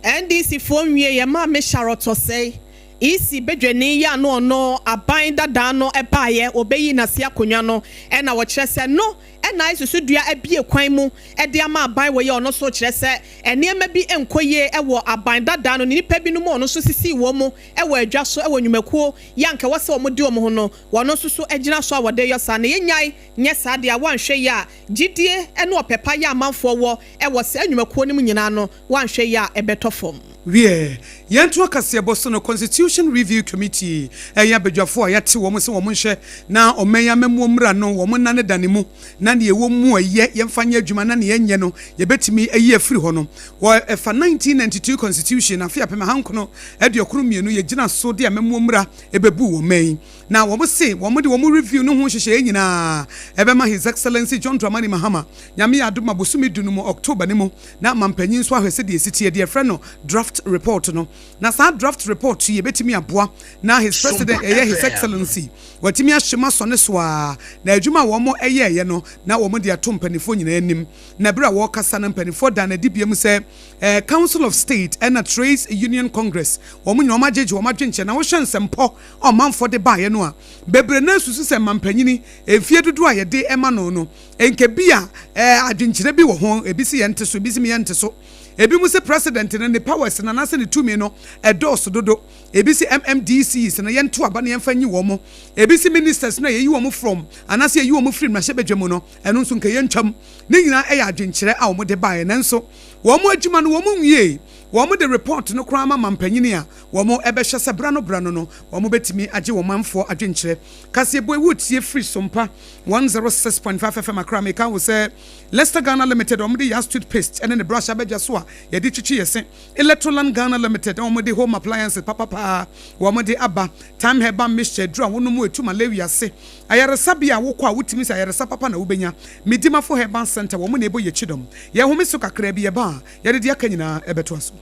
NDC foɔ nwie yɛ Maame Charlotte Osei, EC badwani yi a no ɔno aban dadaa no baeɛ wɔbɛyii n'ase akonnwa no na wɔkyerɛ sɛ no na ayɛ susudua abue kwan mu de ama aban wei a ɔno nso kyerɛ sɛ nneɛma bi nkɔ yie wɔ aban dadaa no ne nnipa binom a ɔno nso sisii wɔn mu wɔ adwa so wɔ nnwumakuo yi a anka ɛwɔ sɛ wɔn di wɔn ho no wɔn nso so gyina so a wɔde yɔ saa na yɛnyae nyɛ saa deɛ a wɔanhwɛ yie a gyidie ne ɔpɛ pa yɛ amanfoɔ wɔ wɔ saa nnwumakuo no mu nyinaa no wɔanhwɛ yie a ɛbɛtɔ fam. Wiɛ, yɛntoa kaseɛbɔ so no, Constitution Review Committee yɛ abadwafo a yɛate wɔn sɛ wɔn nhwɛ na ɔman yi amammuo mmra no wɔn nnanedane mu na nea ɛwɔ mu a ɛyɛ yɛmfa nyɛ adwuma na nea ɛnyɛ no yɛbɛtumi ayi afiri hɔ no. Wɔ ɛfa 1992 Constitution, afe 1992, yɛgyina so de amammuo mmra ɛbɛbuu ɔman yi. Na wɔn se wɔn de wɔn review no ho nhyehyɛeɛ nyinaa ɛbɛma His Excellency John Dramani Mahama, Nyame yɛ adom a bosome du no mu, October no mu, na mampanyin nso ahwɛ sɛdeɛ ɛsi teɛ, deɛ yɛfrɛ no draft report no. Na saa draft report yi ɛbɛtumi aboa na His President, ɛyɛ His Excellency, watumi ahyɛ mu asɔ ne so ara, na adwuma a wɔn yɛeɛ no na wɔn de ato mpaninfoɔ nyinaa anim. Na berɛ a wɔrekasa no mpaninfoɔ daa no adi biom sɛ eh, Council of State ɛna Trades Union Congress, wɔn nyinaa wɔn agyegye wɔn adwenkyerɛ, na wohwɛ nsɛmpɔ a ɔmanfoɔ de baeɛ no a, bebree no ara susu sɛ mampanyini mfie dodoɔ a yɛde ma no no, nka bi a eh, adwenkyerɛ bi wɔ ho, ebi se yɛnte so, ebi se yɛnte so. Ebi mu se president no ne powers no anaasɛ ne tumi no ɛdɔɔso dodo. Ebi se MMDCs no yɛnto aba na yɛmfa nyi wɔn. Ebi se ministers no a yɛyi wɔn from anaasɛ yɛyi wɔn firi mmarahyɛbadwa mu no, ɛno nso nka yɛntwam. Ne nyinaa yɛ adwenkyerɛ a wɔde baeɛ, nanso wɔn adwuma no wɔn nwiee. Wɔde report no koraa ma mampanyini a wɔbɛhwɛ sɛ bra no bra no no wɔbɛtumi agye wɔn manfoɔ adwenkyerɛ. Kaseɛbɔ yi woretie firi Sompa 106.5 FM Accra. Meka wo sɛ Leicester Ghana Limited wɔde Yas toothpaste ne ne brush abɛdwa so a yɛde twitwi yɛ se. Electroland Ghana Limited wɔde home appliances papapaa wɔde aba. Thyme Herbal Mixture aduru a wonom ɛtu malaria ase. Ayaresabea a wokɔ a wotumi sɛ ayaresa papa na wobɛnya. Medimafo Herbal Centre wɔn na ɛbɔ yɛn kyidɔm. Yɛhome so kakraa bi yɛba a Yɛde deɛ aka nyinaa ɛbɛtoa so.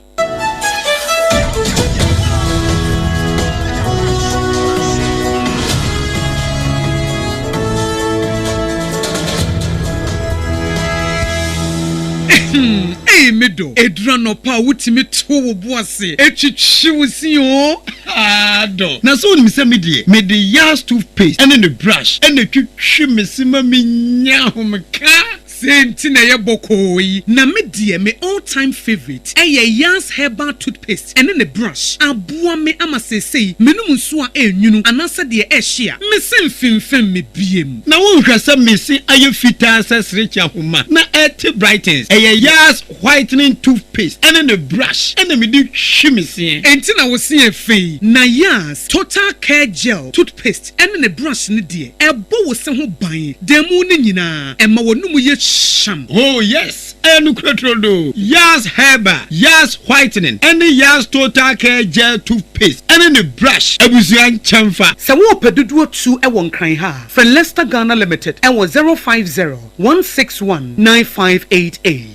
Ei me dɔ, ɛduru anɔpa a wotumi to wo bo ase twitwi wo se oo, haa dɔ. Na sɛ wonim sɛ me deɛ, mede Yas toothpaste ne ne brush na ɛtwitwi me se ma menya ahomeka. Sei nti na ɛyɛ bɔkɔɔ yi. Na me deɛ me all time favourite ɛyɛ Yaz herbal toothpaste ɛne ne brush. Aboa me ama seesei menom nsuo a ɛnwunu anaasɛ deɛ ɛhye a, me se mfemfem me biem. Na wonhwɛ sɛ me se ayɛ fitaa sɛ serekye ahoma na ɛte brightens. Ɛyɛ Yaz whitening toothpaste ɛne ne brush ɛna mede twi me seɛ. Enti na wo se yɛ fɛ yi. Na Yaz total care gel toothpaste ɛne ne brush no deɛ, ɛbɔ wo se ho ban da mu no nyinaa, ɛma w'anomu yɛ hyeam. Oh yes, ɛyɛ nokorɛ turodoo. Yaz Herbal, Yaz Whitening ɛne Yaz Total Care Gel Toothpaste ɛne ne brush abusua nkyɛnfa. Sɛ worepɛ dodoɔ tu wɔ Nkran ha a, frɛ Lester Ghana Limited wɔ 050 161 9588.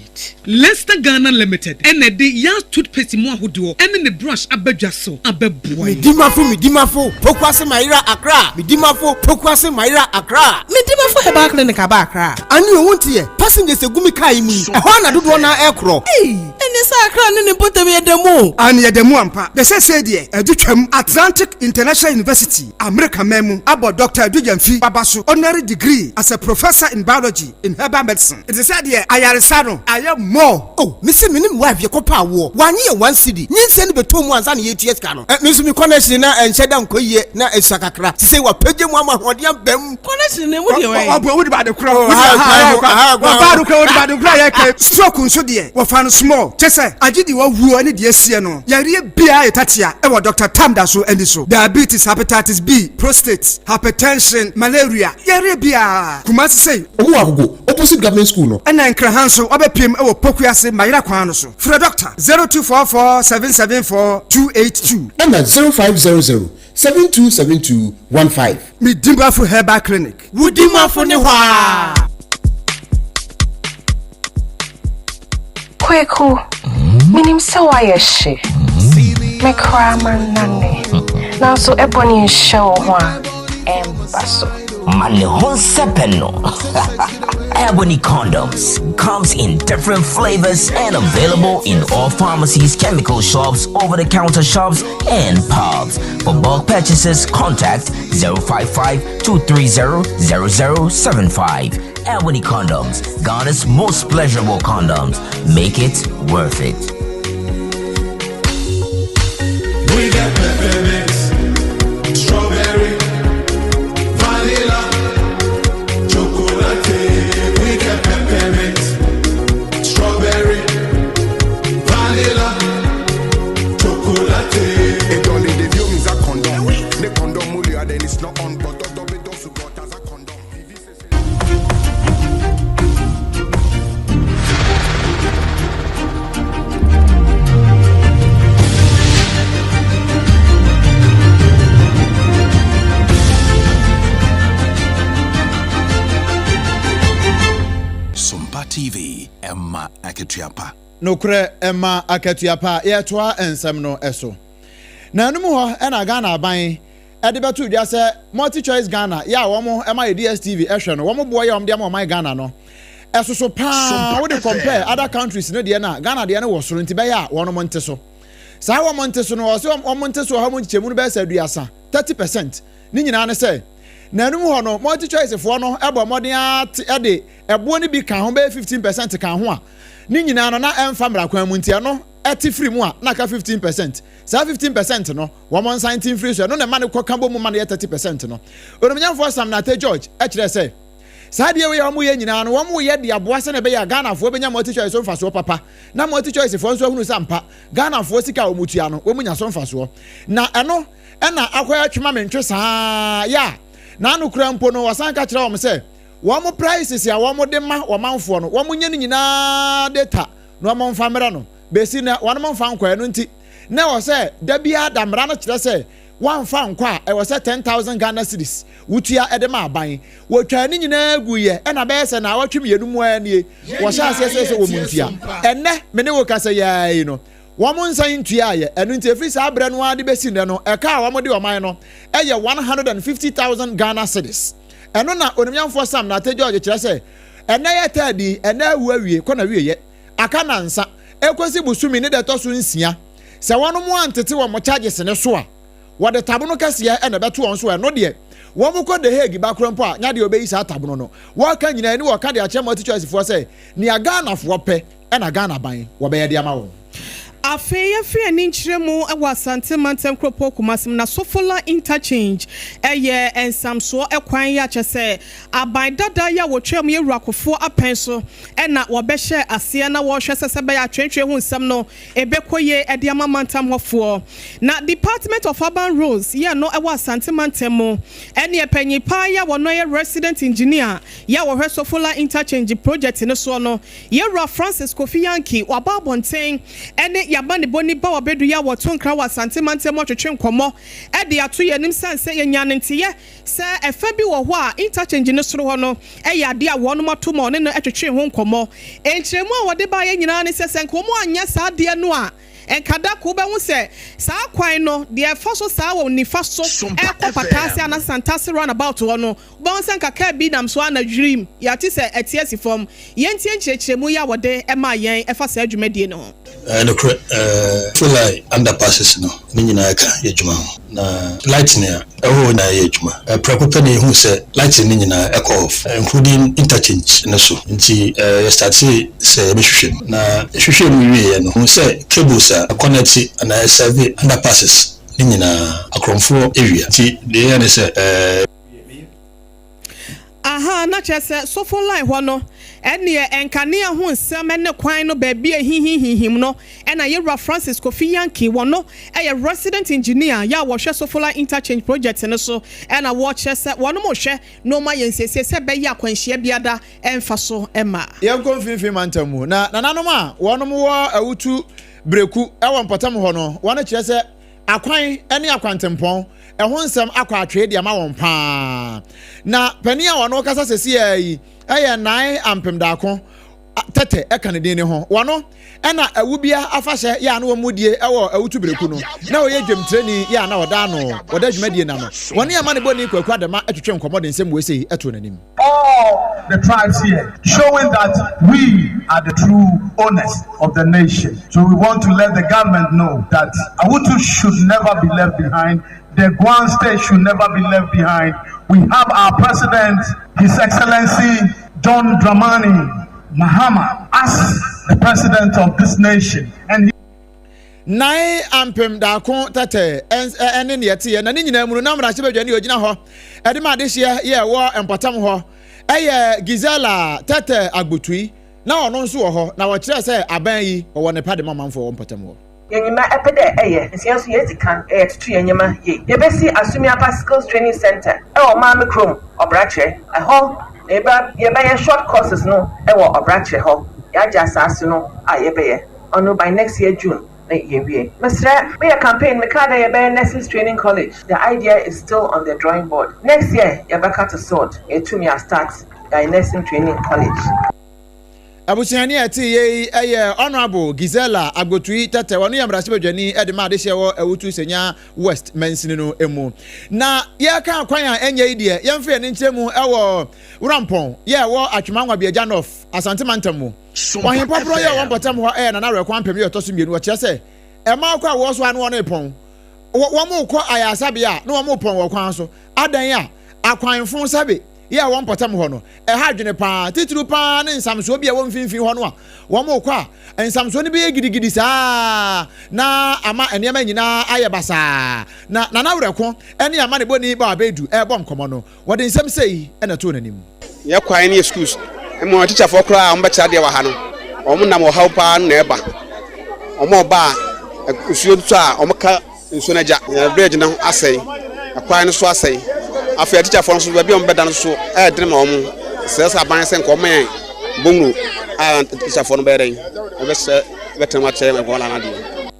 Lester Ghana Limited na ɛde Yaz toothpaste mu ahodoɔ ne ne brush aba dwa so abɛboa yɛn. Medimafo Medimafo Pokuase Mayera Accra Medimafo Pokuase Mayera Accra. Medimafo Herbal Clinic aba Accra. Ane o wonte yɛ passengers egu me car yi mu yi ɛhɔ ara na dodoɔ no ara ɛrekorɔ. Ei ɛneɛ sɛ Accra ne ne mpɔtam yɛ da mu o. Aane yɛda mu ampa. Na seesei deɛ adu twam. Atlantic International University, Amerika man mu abɔ Dɔkta Adu Gyamfi aba so honorary degree as a Professor in Biology in Herbal Medicine. Ɛte sɛ deɛ ayaresa no ayɛ more. Oh me se me ne me wife yɛkɔ pɛ awoɔ wanye yɛn one cedi nyinsɛn no bɛtɔ mu ansa na yɛtua sika no eh, me nso me connection na ɛnhyɛ da nkɔ yie na ɛsua kakra sesei wapagya mu ama ahoɔden aba mu. Connection no emu deɛ wɛn. Ɔbɔ wodi baade korɔ wodi baade korɔ wodi baade korɔ yɛ kɛ stroke nso deɛ wɔfa no small kyɛ sɛ agye deɛ wawuo ne deɛ asie no yareɛ biara yɛ tatea ɛwɔ Doctor Tam da so ani so diabetes hepatitis B prostate hypertension malaria yareɛ biara Kumasi sei. Ɔmo wɔ Agogo opposite government school no. Ɛna Nkraha nso wabɛpiem wɔ Pokuase Mayera kwan no so. Frɛ Dɔkta 0244 774 282. Ɛna 0500 7272 15. Me Dimafo Herbal Clinic. Wo Dimafo ne hɔ aa. Kweku, menim sɛ woayɛ hye. Me koraa mannane. Nanso ɛbɔne nhyɛ wo ho a, ɛmba so. Ma ne ho nsɛpɛ no. Ebony condoms comes in different flavors and available in all pharmacies, chemical shops, over-the-counter shops, and pubs. For bulk purchases, contact 055 230 0075. Ebony condoms, Ghana's most pleasurable condoms. Make it worth it. We got peppermint, strawberry, vanilla, chocolate. We got peppermint, strawberry, vanilla, chocolate. It only the view is a condom. The condom then it's not on, but the as a condom. Sompa TV, ɛma akatua pa. Nokorɛ ɛma akatua pa. Yɛtoa nsɛm no so. Na ɛno mu hɔ na Ghana aban de bɛtoo dwa sɛ MultiChoice Ghana yɛ a wɔn ma yɛ DSTV hwɛ no, wɔn boɔ yɛ a wɔn de ama ɔman Ghana no ɛsoso paa, wode compare other countries no deɛ no a, Ghana deɛ no wɔ soro nti bɛyɛ a wɔn nte so. Saa wɔn nte so no, wɔse wɔn nte so ɔha mu nkyekyɛmu no bɛyɛ sɛ aduasa, 30%, ne nyinaa ne sɛ na ɛno mu hɔ no MultiChoice foɔ no bɔ mmɔden ara te de ɛboɔ no bi ka ho bɛyɛ 15% ka ho a ne nyinaa no na ɛmfa mmara kwan mu nti ɛno ɛte firi mu a na aka 15%. Saa 15% no wɔn nsan nte mfiri so, ɛno na ɛma no kɔ ka bɔ mu ma no yɛ 30% no. Onimnyamfoɔ Sam Nartey George kyerɛɛ sɛ, Saa adeɛ wei a wɔyɛ nyinaa no, wɔyɛ de aboa sɛdeɛ ɛbɛyɛ a Ghanafoɔ bɛnya MultiChoice so mfasoɔ papa na MultiChoice foɔ nso ahunu sɛ ampa Ghanafoɔ sika a wɔtua no, wɔnya so mfasoɔ. Na ɛno na akɔyɛ twema mentwe saa yɛ a n'ano kura mpo no, wɔsan ka kyerɛ wɔn sɛ wɔn prices a wɔde ma ɔmanfoɔ no, wɔnyɛ ne nyinaa data na wɔmfa mmerɛ no. Bɛsi nnɛ, wɔn mfa nkɔ. Ɛno nti, na ɛwɔ sɛ da biara da mmara no kyerɛ sɛ woamfa ankɔ a, ɛwɔ sɛ 10,000 Ghana cedis wotua de ma aban. Wɔtwaa ne nyinaa guiɛ, ɛna bɛyɛ sɛ naawɔtwe mmienu mu ara nie, wɔhyɛɛ aseɛ sɛ sɛ wɔn ntua. Ɛnnɛ, me ne wo kasa yi ara yi no, wɔn nsan ntuaeɛ. Ɛno nti, ɛfiri saa berɛ no ara de bɛsi nnɛ no, ɛka a wɔde ɔman no yɛ 150,000 Ghana cedis. Ɛno na Onimnyamfoɔ Sam Nartey George kyerɛ sɛ, ɛnnɛ yɛ third yi, ɛnnɛ awu awie, kɔ n'awieɛ. Aka nnansa ɛkɔsi bosome ne da ɛtɔ so nsia, sɛ wɔnom antete wɔn charges no so a, wɔde tabono kɛseɛ na ɛbɛto wɔn so, ɛno deɛ wɔn kɔ The Hague ba koraa mpo a, nya deɛ wɔbɛyi saa tabono no. Wɔka nyinaa ni wɔka de akyerɛ MultiChoice foɔ sɛ, nea Ghanafoɔ pɛ na Ghana ban wɔbɛyɛ de ama wɔn. Afei yɛfiri ani nkyerɛ mu wɔ Asante mantam kuropɔn Kumasi mu na Sofola Interchange yɛ nsamsoɔ kwan yi a kyerɛ sɛ aban dada yi a wɔtwaa mu yɛ Wura Kufuor apɛn so na wɔbɛhyɛɛ aseɛ na wɔrehwɛ sɛ sɛ ɛbɛyɛ a atwentwɛn ho nsɛm no ɛbɛkɔ yie de ama mantam hɔfoɔ. Na Department of Urban Roads yɛ no wɔ Asante mantam mu ɛneɛ panyin paa yi a wɔno yɛ Resident Engineer yɛ a wɔhwɛ Sofola Interchange project no soɔ no Yɛwura Francis Kofi Yankee waba abɔnten ne y'amanebɔni Bawa Badu yi a wɔto nkra wɔ Asante mantam mu atwetwe nkɔmmɔ de ato yɛn anim sane sɛ yɛnyaa no nteyɛ sɛ ɛfa bi wɔ hɔ a interchange no soro hɔ no yɛ adeɛ a wɔnom ato ma ɔne no twetwee ho nkɔmmɔ. Nkyerɛmu a wɔde baeɛ nyinaa ne sɛ sɛ nka wɔn anyɛ saa adeɛ no a nka da ko wobɛhu sɛ saa kwan no deɛ ɛfa so saa wɔ nifa so ɛrekɔ Pataase anaasɛ Santase roundabout hɔ no Wobɛhu sɛ anka kaa bi nam so ara na dwirim, yɛate sɛ ɛte asi fam. Yɛntie nkyerɛkyerɛmu yi a wɔde maa yɛn ɛfa saa dwumadie no ho. Ɛyɛ nokorɛ, full underpasses no ne nyinaa ka yɛ adwuma ho. Na lightning a ɛwɔ hɔ nyinaa yɛ adwuma. Prɛko pɛ na yɛhuu sɛ lightning no nyinaa ɛkɔ off, including interchange no so. Nti yɛ startee sɛ yɛbɛhwehwɛ mu. Na yɛhwehwɛɛ mu wieeɛ no, yɛhuu sɛ cables a ɛconnecte anaa ɛserve underpasses no nyinaa, akorɔmfoɔ awia. Nti deɛ yɛyɛɛ ne sɛ. Ahaa, na kyerɛ sɛ Sofo Line hɔ no, ɛneɛ nkanea ho nsɛm ne kwan no baabi a ɛhinhim no na Yɛwura Francis Kofi Yankee, wɔno yɛ Resident Engineer yɛ a wɔhwɛ Sofo Line Interchange Project no so na wɔkyerɛ sɛ wɔnom rehwɛ na wɔn ayɛ nsiesie sɛ ɛbɛyɛ akwanhyia biada ɛmfa so mma. Yɛnkɔ mfinimfini mantam mu, na nananom a wɔnom wɔ Awutu Breku wɔ mpɔtam hɔ no, wɔn kyerɛ sɛ akwan ne akwantempɔn ɛho nsɛm akɔ atwee de ama wɔn paa. Na panin a ɔno kasa sɛsi yi yɛ Nnae Ampem Daako Tɛtɛ ɛka ne din ne ho. Wɔno ɛna awubia afahyɛ yɛ a na wɔn die ɛwɔ Awutu Bereku no na ɔyɛ dwamtirani yɛ a na ɔda ano ɔda dwumadie no ano. Wɔne amanebɔni Kwaku Adama ɛtwetwe nkɔmmɔ de nsɛm wei sei ɛtoo n'anim. All the tribes here, showing that we are the true owners of the nation. So we want to let the government know that Awutu should never be left behind. The Guan state should never be left behind. We have our president, His Excellency John Dramani Mahama, as the president of this nation. And he Nan ampem daako tɛtɛ ɛne neɛ ɛteɛ, na ne nyinaa mu no na mmarahyɛbadwani a ɔgyina hɔ de ma adehyeɛ yɛ ɛwɔ mpɔtam hɔ yɛ Gisela Tɛtɛ Agbotui, na ɔno nso wɔ hɔ, na ɔkyerɛɛ sɛ aban yi ɔwɔ nnepa de ma ɔmanfoɔ wɔ mpɔtam hɔ. Hɛn nyina pɛ dɛ ɛyɛ, ntsi hɛn so yedzi kan yɛtoto hɛn ndzɛmba yie. Yebesi Asumiapa Skills Training Centre wɔ Maame kurom, Ɔbrakyerɛ. Hɔ na yɛbɛyɛ short courses no wɔ Ɔbrakyerɛ hɔ. Yɛagye asaase no a yɛbɛyɛ. Ɔno by next year June na yewie. Meserɛ, meyɛ campaign mekaa dɛ yɛbɛyɛ Nurses Training College, the idea is still on the drawing board. Next year yɛbɛka to sword na yetum yɛastart yɛayɛ Nursing Training College. Abusuani a ɛtee yei yɛ Honourable Gisela Agbotui Tetteh, ɔno yɛ mmarahyɛbadwani de ma adehyeɛ wɔ Awutu Senya West mansini no mu. Na yɛreka akwan a ɛnyɛ yi deɛ, yɛmfa yɛn ani nkyerɛ mu wɔ Wurampɔn yɛ ɛwɔ Atwima Nwabiagya North, Asante Mantam mu. Ɔhempɔporɔ yɛ ɔwɔ mpɔtam hɔ yɛ Nana Awerɛko Ampem yɛ ɔtɔ so mmienu. Ɔkyerɛ sɛ mmaa kɔ a wɔwɔ so a na wɔn repɔn. Wɔn rekɔ ayaresabea a na wɔn repɔn wɔ kwan so. Adan a akwanfo sɛbe yɛ ɛwɔ mpɔtam hɔ no, ɛha adwene paa. Titiriw paa ne nsamsoɔ bi a ɛwɔ mfimfini hɔ no a wɔn rekɔ a nsamsoɔ no bɛyɛ gidigidi saa na ama nneɛma nyinaa ayɛ basaa. Na Nana Awerɛko ne amanebɔni Bawa Baidu rebɔ nkɔmmɔ no, wɔde nsɛm sei na ɛtoo n'anim. Yɛ kwan ne yɛ schools mmom atikyafoɔ koraa a wɔbɛkyerɛ adeɛ wɔ ha no, wɔn nam ɔhaw paa na ɛba. Wɔn a ɔba a, nsuo tɔ a wɔka nsuo no agya. Yɛn bridge no asɛe, ɛkwan no so asɛe. Afei atikyafoɔ no nso baabi a wɔbɛda no nso ɛyɛ den ma wɔn. Sɛ sɛ aban sɛ nka wɔma yɛn bungalow a atikyafoɔ no bɛyɛ dɛn, wɔbɛhyɛ bɛtena mu akyerɛ nkwadaa no adeɛ.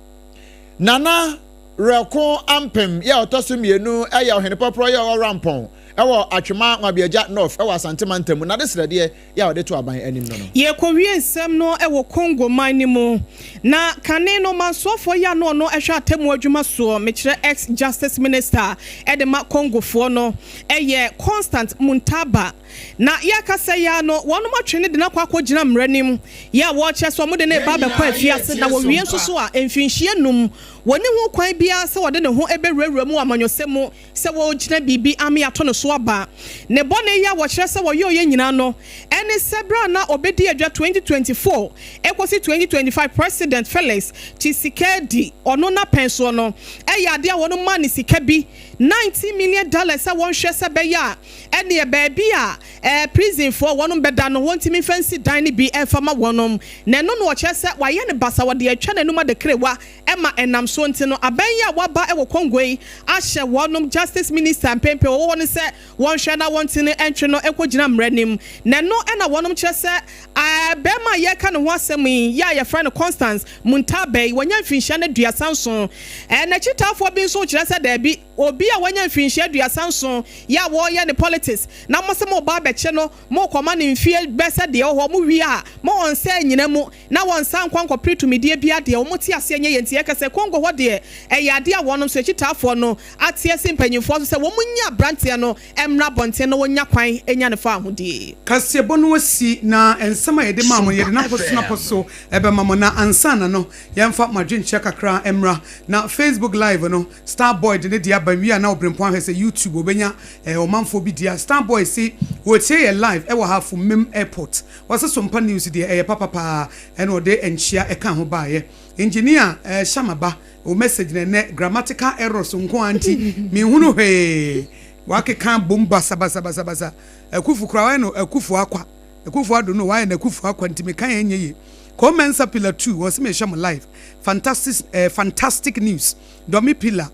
Nana Werɛko Ampem yɛ a ɔtɔ so mmienu yɛ Ɔhene Pɔporɔ yɛ ɔwɔ Rampɔn wɔ Atwema Nwabiagya North wɔ Asante Mantam mu. N'adesrɛdeɛ yɛ a ɔde to aban anim no no. Yɛrekɔwie nsɛm no wɔ Congo man no mu. Na kane no mansoafoɔ yi a na ɔno hwɛ atemmuo adwuma soɔ, mekyerɛ ex justice minister de ma Congofoɔ no yɛ Constant Muntaba. Na yɛrekasa yi ara no wɔnom atwe no de no akɔ akɔgyina mmara anim, yɛ a wɔrekyerɛ sɛ wɔde no reba abɛkɔ afiase na wɔwie nso so a mfinhyia num wɔnni ho kwan biara sɛ wɔde ne ho bɛwurawura mu wɔ amanyɔsɛm mu sɛ wɔregyina biribi ame ato no so aba. Ne bɔne yi a wɔkyerɛ sɛ wɔyɔeɛ nyinaa no ne sɛ berɛ a na ɔbɛdi adwa 2024 kɔsi 2025 President Felix Tshisekedi ɔno n'apɛn soɔ no yɛ adeɛ a wɔn maa no sika bi 19 million dollars sɛ wɔnhwɛ sɛ ɛbɛyɛ a ɛneɛ baabi a ɛɛ prisonfoɔ wɔnom bɛda no wɔntumi mfa nsi dan no bi mfa ma wɔnom na ɛno na ɔkyerɛ sɛ wayɛ no basa wɔde atwa n'anum adekerewa ma ɛnam soɔ nti no abɛn yi a waba wɔ Congo yi ahyɛ wɔnom Justice Minister mpɛnpɛn wɔwɔ hɔ no sɛ wɔnhwɛ na wɔntene ntwe no nkɔgyina mmara anim na ɛno na wɔnom kyerɛ sɛ ɛɛ bɛɛma a yɛreka ne ho asɛm yi yɛ a yɛfrɛ no Constance Muntabe yi wanya mfinhyia no 37 ɛɛ n'akyitaafoɔ bi nso kyerɛ sɛ daabi Obi a wanya mfirinhyia 37 yi a wɔreyɛ ne politics na mose moreba abɛkye no, morekɔma no mfie bɛ sɛ deɛ ɛwɔ hɔ, mowie a mo ɔnsa anyina mu na wɔnsan nkɔ nkɔpere tumidie biara deɛ wɔn te aseɛ nyɛ yɛ nti yɛka sɛ Congo hɔ deɛ ɛyɛ adeɛ a wɔnom nso akyitaafoɔ no ate asi mpanyinfoɔ so sɛ wɔn nyi abranteɛ no mmra abɔnten na wɔnya kwan nya ne faahodie. Kaseɛbɔ no asi, na nsɛm a yɛde maa mo no, yɛde no apɔso-no-apɔso bɛma mo. Na ansa na no, yɛmfa mo adwenkyerɛ kakra mmra. Na Facebook Live no, Star Boy de ne deɛ aba nwie a na Obrempong ahwɛ sɛ YouTube obenya eh ɔmanfoɔ bi deɛ a. Star Boy se wɔretie yɛ live ɛwɔ Hafo Mem Airport. Ɔse Sompa News deɛ ɛyɛ papa paa ɛna ɔde nkyea ɛka ho baeɛ. Engineer eh Shama ba wo message no ɛnɛ grammatical errors nko ara nti menhunu hwee. Wakeka abom basabasabasabasa. Akufu koraa wayɛ no Akufu Akwa. Akufu Addo no wayɛ no Akufu Akwa nti meka yɛ ɛnyɛ yie. Ko Mensah Pillar 2 ɔse mehwɛ mo live. Fantastic eh fantastic news. Dɔme pillar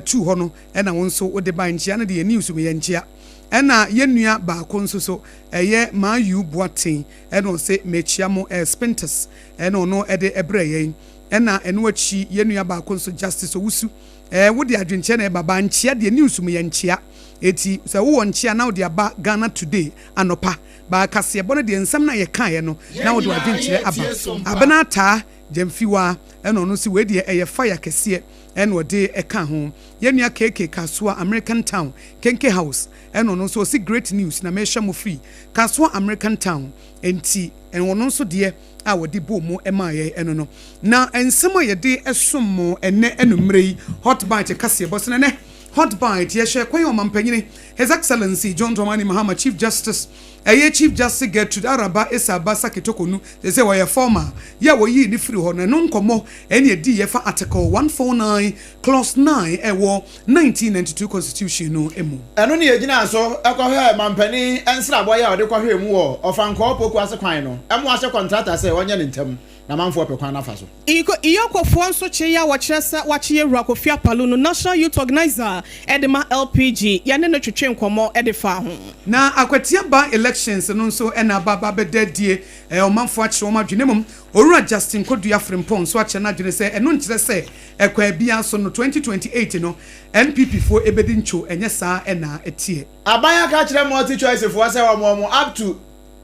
tuu hɔ no ɛna wo nso wode bae nkyea no deɛ news mu yɛ nkyea ɛna yɛ nua baako nso so ɛyɛ Mayu Boateng ɛna ɔse mekyea mo ɛɛ Spintex ɛna ɔno ɛde ɛbrɛ yɛn ɛna ɛno akyi yɛ nua baako nso Justice Owusu ɛɛ wode adwenkyerɛ na ɛba ba nkyea deɛ news mu yɛ nkyea eti sɛ wowɔ nkyea na wode aba Ghana Today anɔpa ba kaseɛbɔ no deɛ nsɛm no a yɛkaeɛ no na wode wadwenkyerɛ aba Abena Ataa Gyamfiwa ɛna ɔno nso wei deɛ ɛyɛ fire kɛseɛ ɛna ɔde ɛka ho. Yɛn nua KK Kasoa American Town Kenke House ɛna ɔno nso ɔse great news na mehwɛ mo firi Kasoa American Town nti ɔno nso deɛ a ɔde bɔɔ mu maa yɛn ɛno no. Na nsɛm a yɛde ɛsom mo ɛnɛ anummerɛ yi Hot Bite kaseɛbɔ so na ɛnɛ Hot Bite yɛhwɛ kwan a ɔmampanyini His Excellency John Dramani Mahama Chief Justice Ɛyɛ Chief Justice Gertrude Araba Essaba Saki Torkornoo, seesei ɔyɛ former, yi a wɔyii no firii hɔ no, ɛno nkɔmmɔ ɛne ɛdiiɛ fa Article 149 Clause 9 ɛwɔ 1992 Constitution no mu. Ɛno ne yɛgyinaa so kɔhwɛɛ mampanin nsrabɔ yi a ɔde kɔhwɛɛ mu wɔ Ɔfankɔɔ Pokuase kwan no mu ahyɛ kɔntrata sɛ ɔnyɛ no ntɛm na amanfoɔ pɛ kwan no afa so. Iyokofoɔ nso kye a wɔkyerɛ sɛ wakye Yawura Kofi Apalu no National Youth Organiser de ma LPG, yɛne no twetwee nkɔmmɔ de faa ho. Na Akwatia by elections no nso na aba aba abɛda adie, ɔmanfoɔ akyerɛ wɔn adwene. Mmom Owura Justin Kodua Frimpong nso akyerɛ n'adwene sɛ ɛno nkyerɛ sɛ ɛkwan biara so no 2028 no NPP foɔ ɛbɛdi ntwo, ɛnyɛ saa na ɛteɛ. Aban aka akyerɛ MultiChoice foɔ sɛ wɔn wɔn up to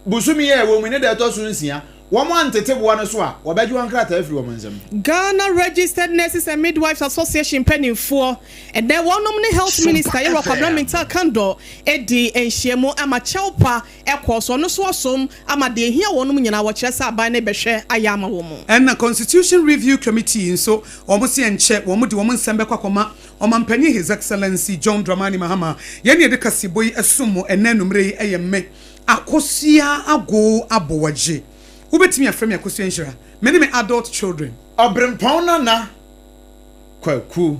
bosome yi a ɛwɔ mu yi ne da ɛtɔ so nsia, wɔn antete boɔ no so a, wɔbɛgye wɔn nkrataa afiri wɔn nsam. Ghana Registered Nurses and Midwives Association mpaninfoɔ ɛnɛ wɔnom ne Health Minister Yɛwura Kwabena Mintah Kandor dii nhyiamu ama kyɛwpa kɔɔ so, ɔno nso asom ama deɛ ɛhia wɔnom nyinaa wɔkyerɛ sɛ aban no rebɛhwɛ ayɛ ama wɔn. Ɛna Constitution Review Committee nso wɔn se ɛnkyɛ wɔn de wɔn nsɛm bɛkɔ akɔma Ɔmanpanyin His Excellency John Dramani Mahama. Yɛn ne yɛde kaseɛbɔ yi som mo ɛnɛ anummerɛ yi ɛyɛ me Akosua Agoo Aboagye. Wobɛtumi afrɛ me Akosua Nhyira. Me ne me adult children. Ɔbrempɔn Nana Kwaku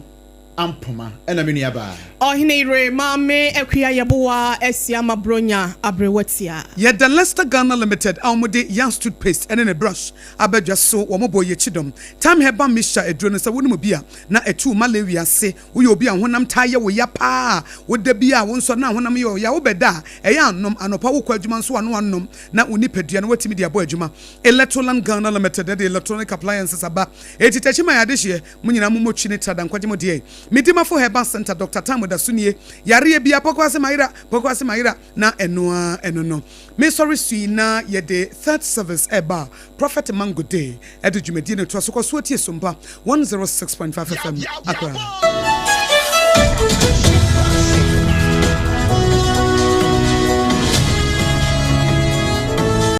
Ampoma ɛna me nua baa. Ɔhene yere Maame Akua Yeboah Asiama Bronya Aberewatia. Yɛda Lester Ghana Limited a wɔde Yas Toothpaste ne ne brush aba dwa so, wɔbɔ yɛn kyidɔm. Thyme Herbal Mixture aduro no, sɛ wonom bi a, na ɛtu malaria ase. Woyɛ obi a honam taa yɛ wo ya paa a, woda bi a wonsɔre na honam yɛ wo ya, wobɛda a, ɛyɛ a nom. Anɔpa wokɔ adwuma nso a na woanom na wo nipadua no woatumi de abɔ adwuma. Electroland Ghana Limited de electronic appliances aba. Eti Techiman adehyeɛ, mo nyinaa mommɔ twi ne trada nkwagye mo deɛ. Medimafo Herbal Centre, Doctor Tam da so nie. Yareɛ biara, pɔkɔ ase mayera, pɔkɔ ase mayera, na ɛno ara ɛno no. Me sɔre su yi na yɛde third service ɛreba a, Prophet Mango Day ɛde dwumadie no toa so. Kɔ so tie Sompa 106.5 FM, Accra.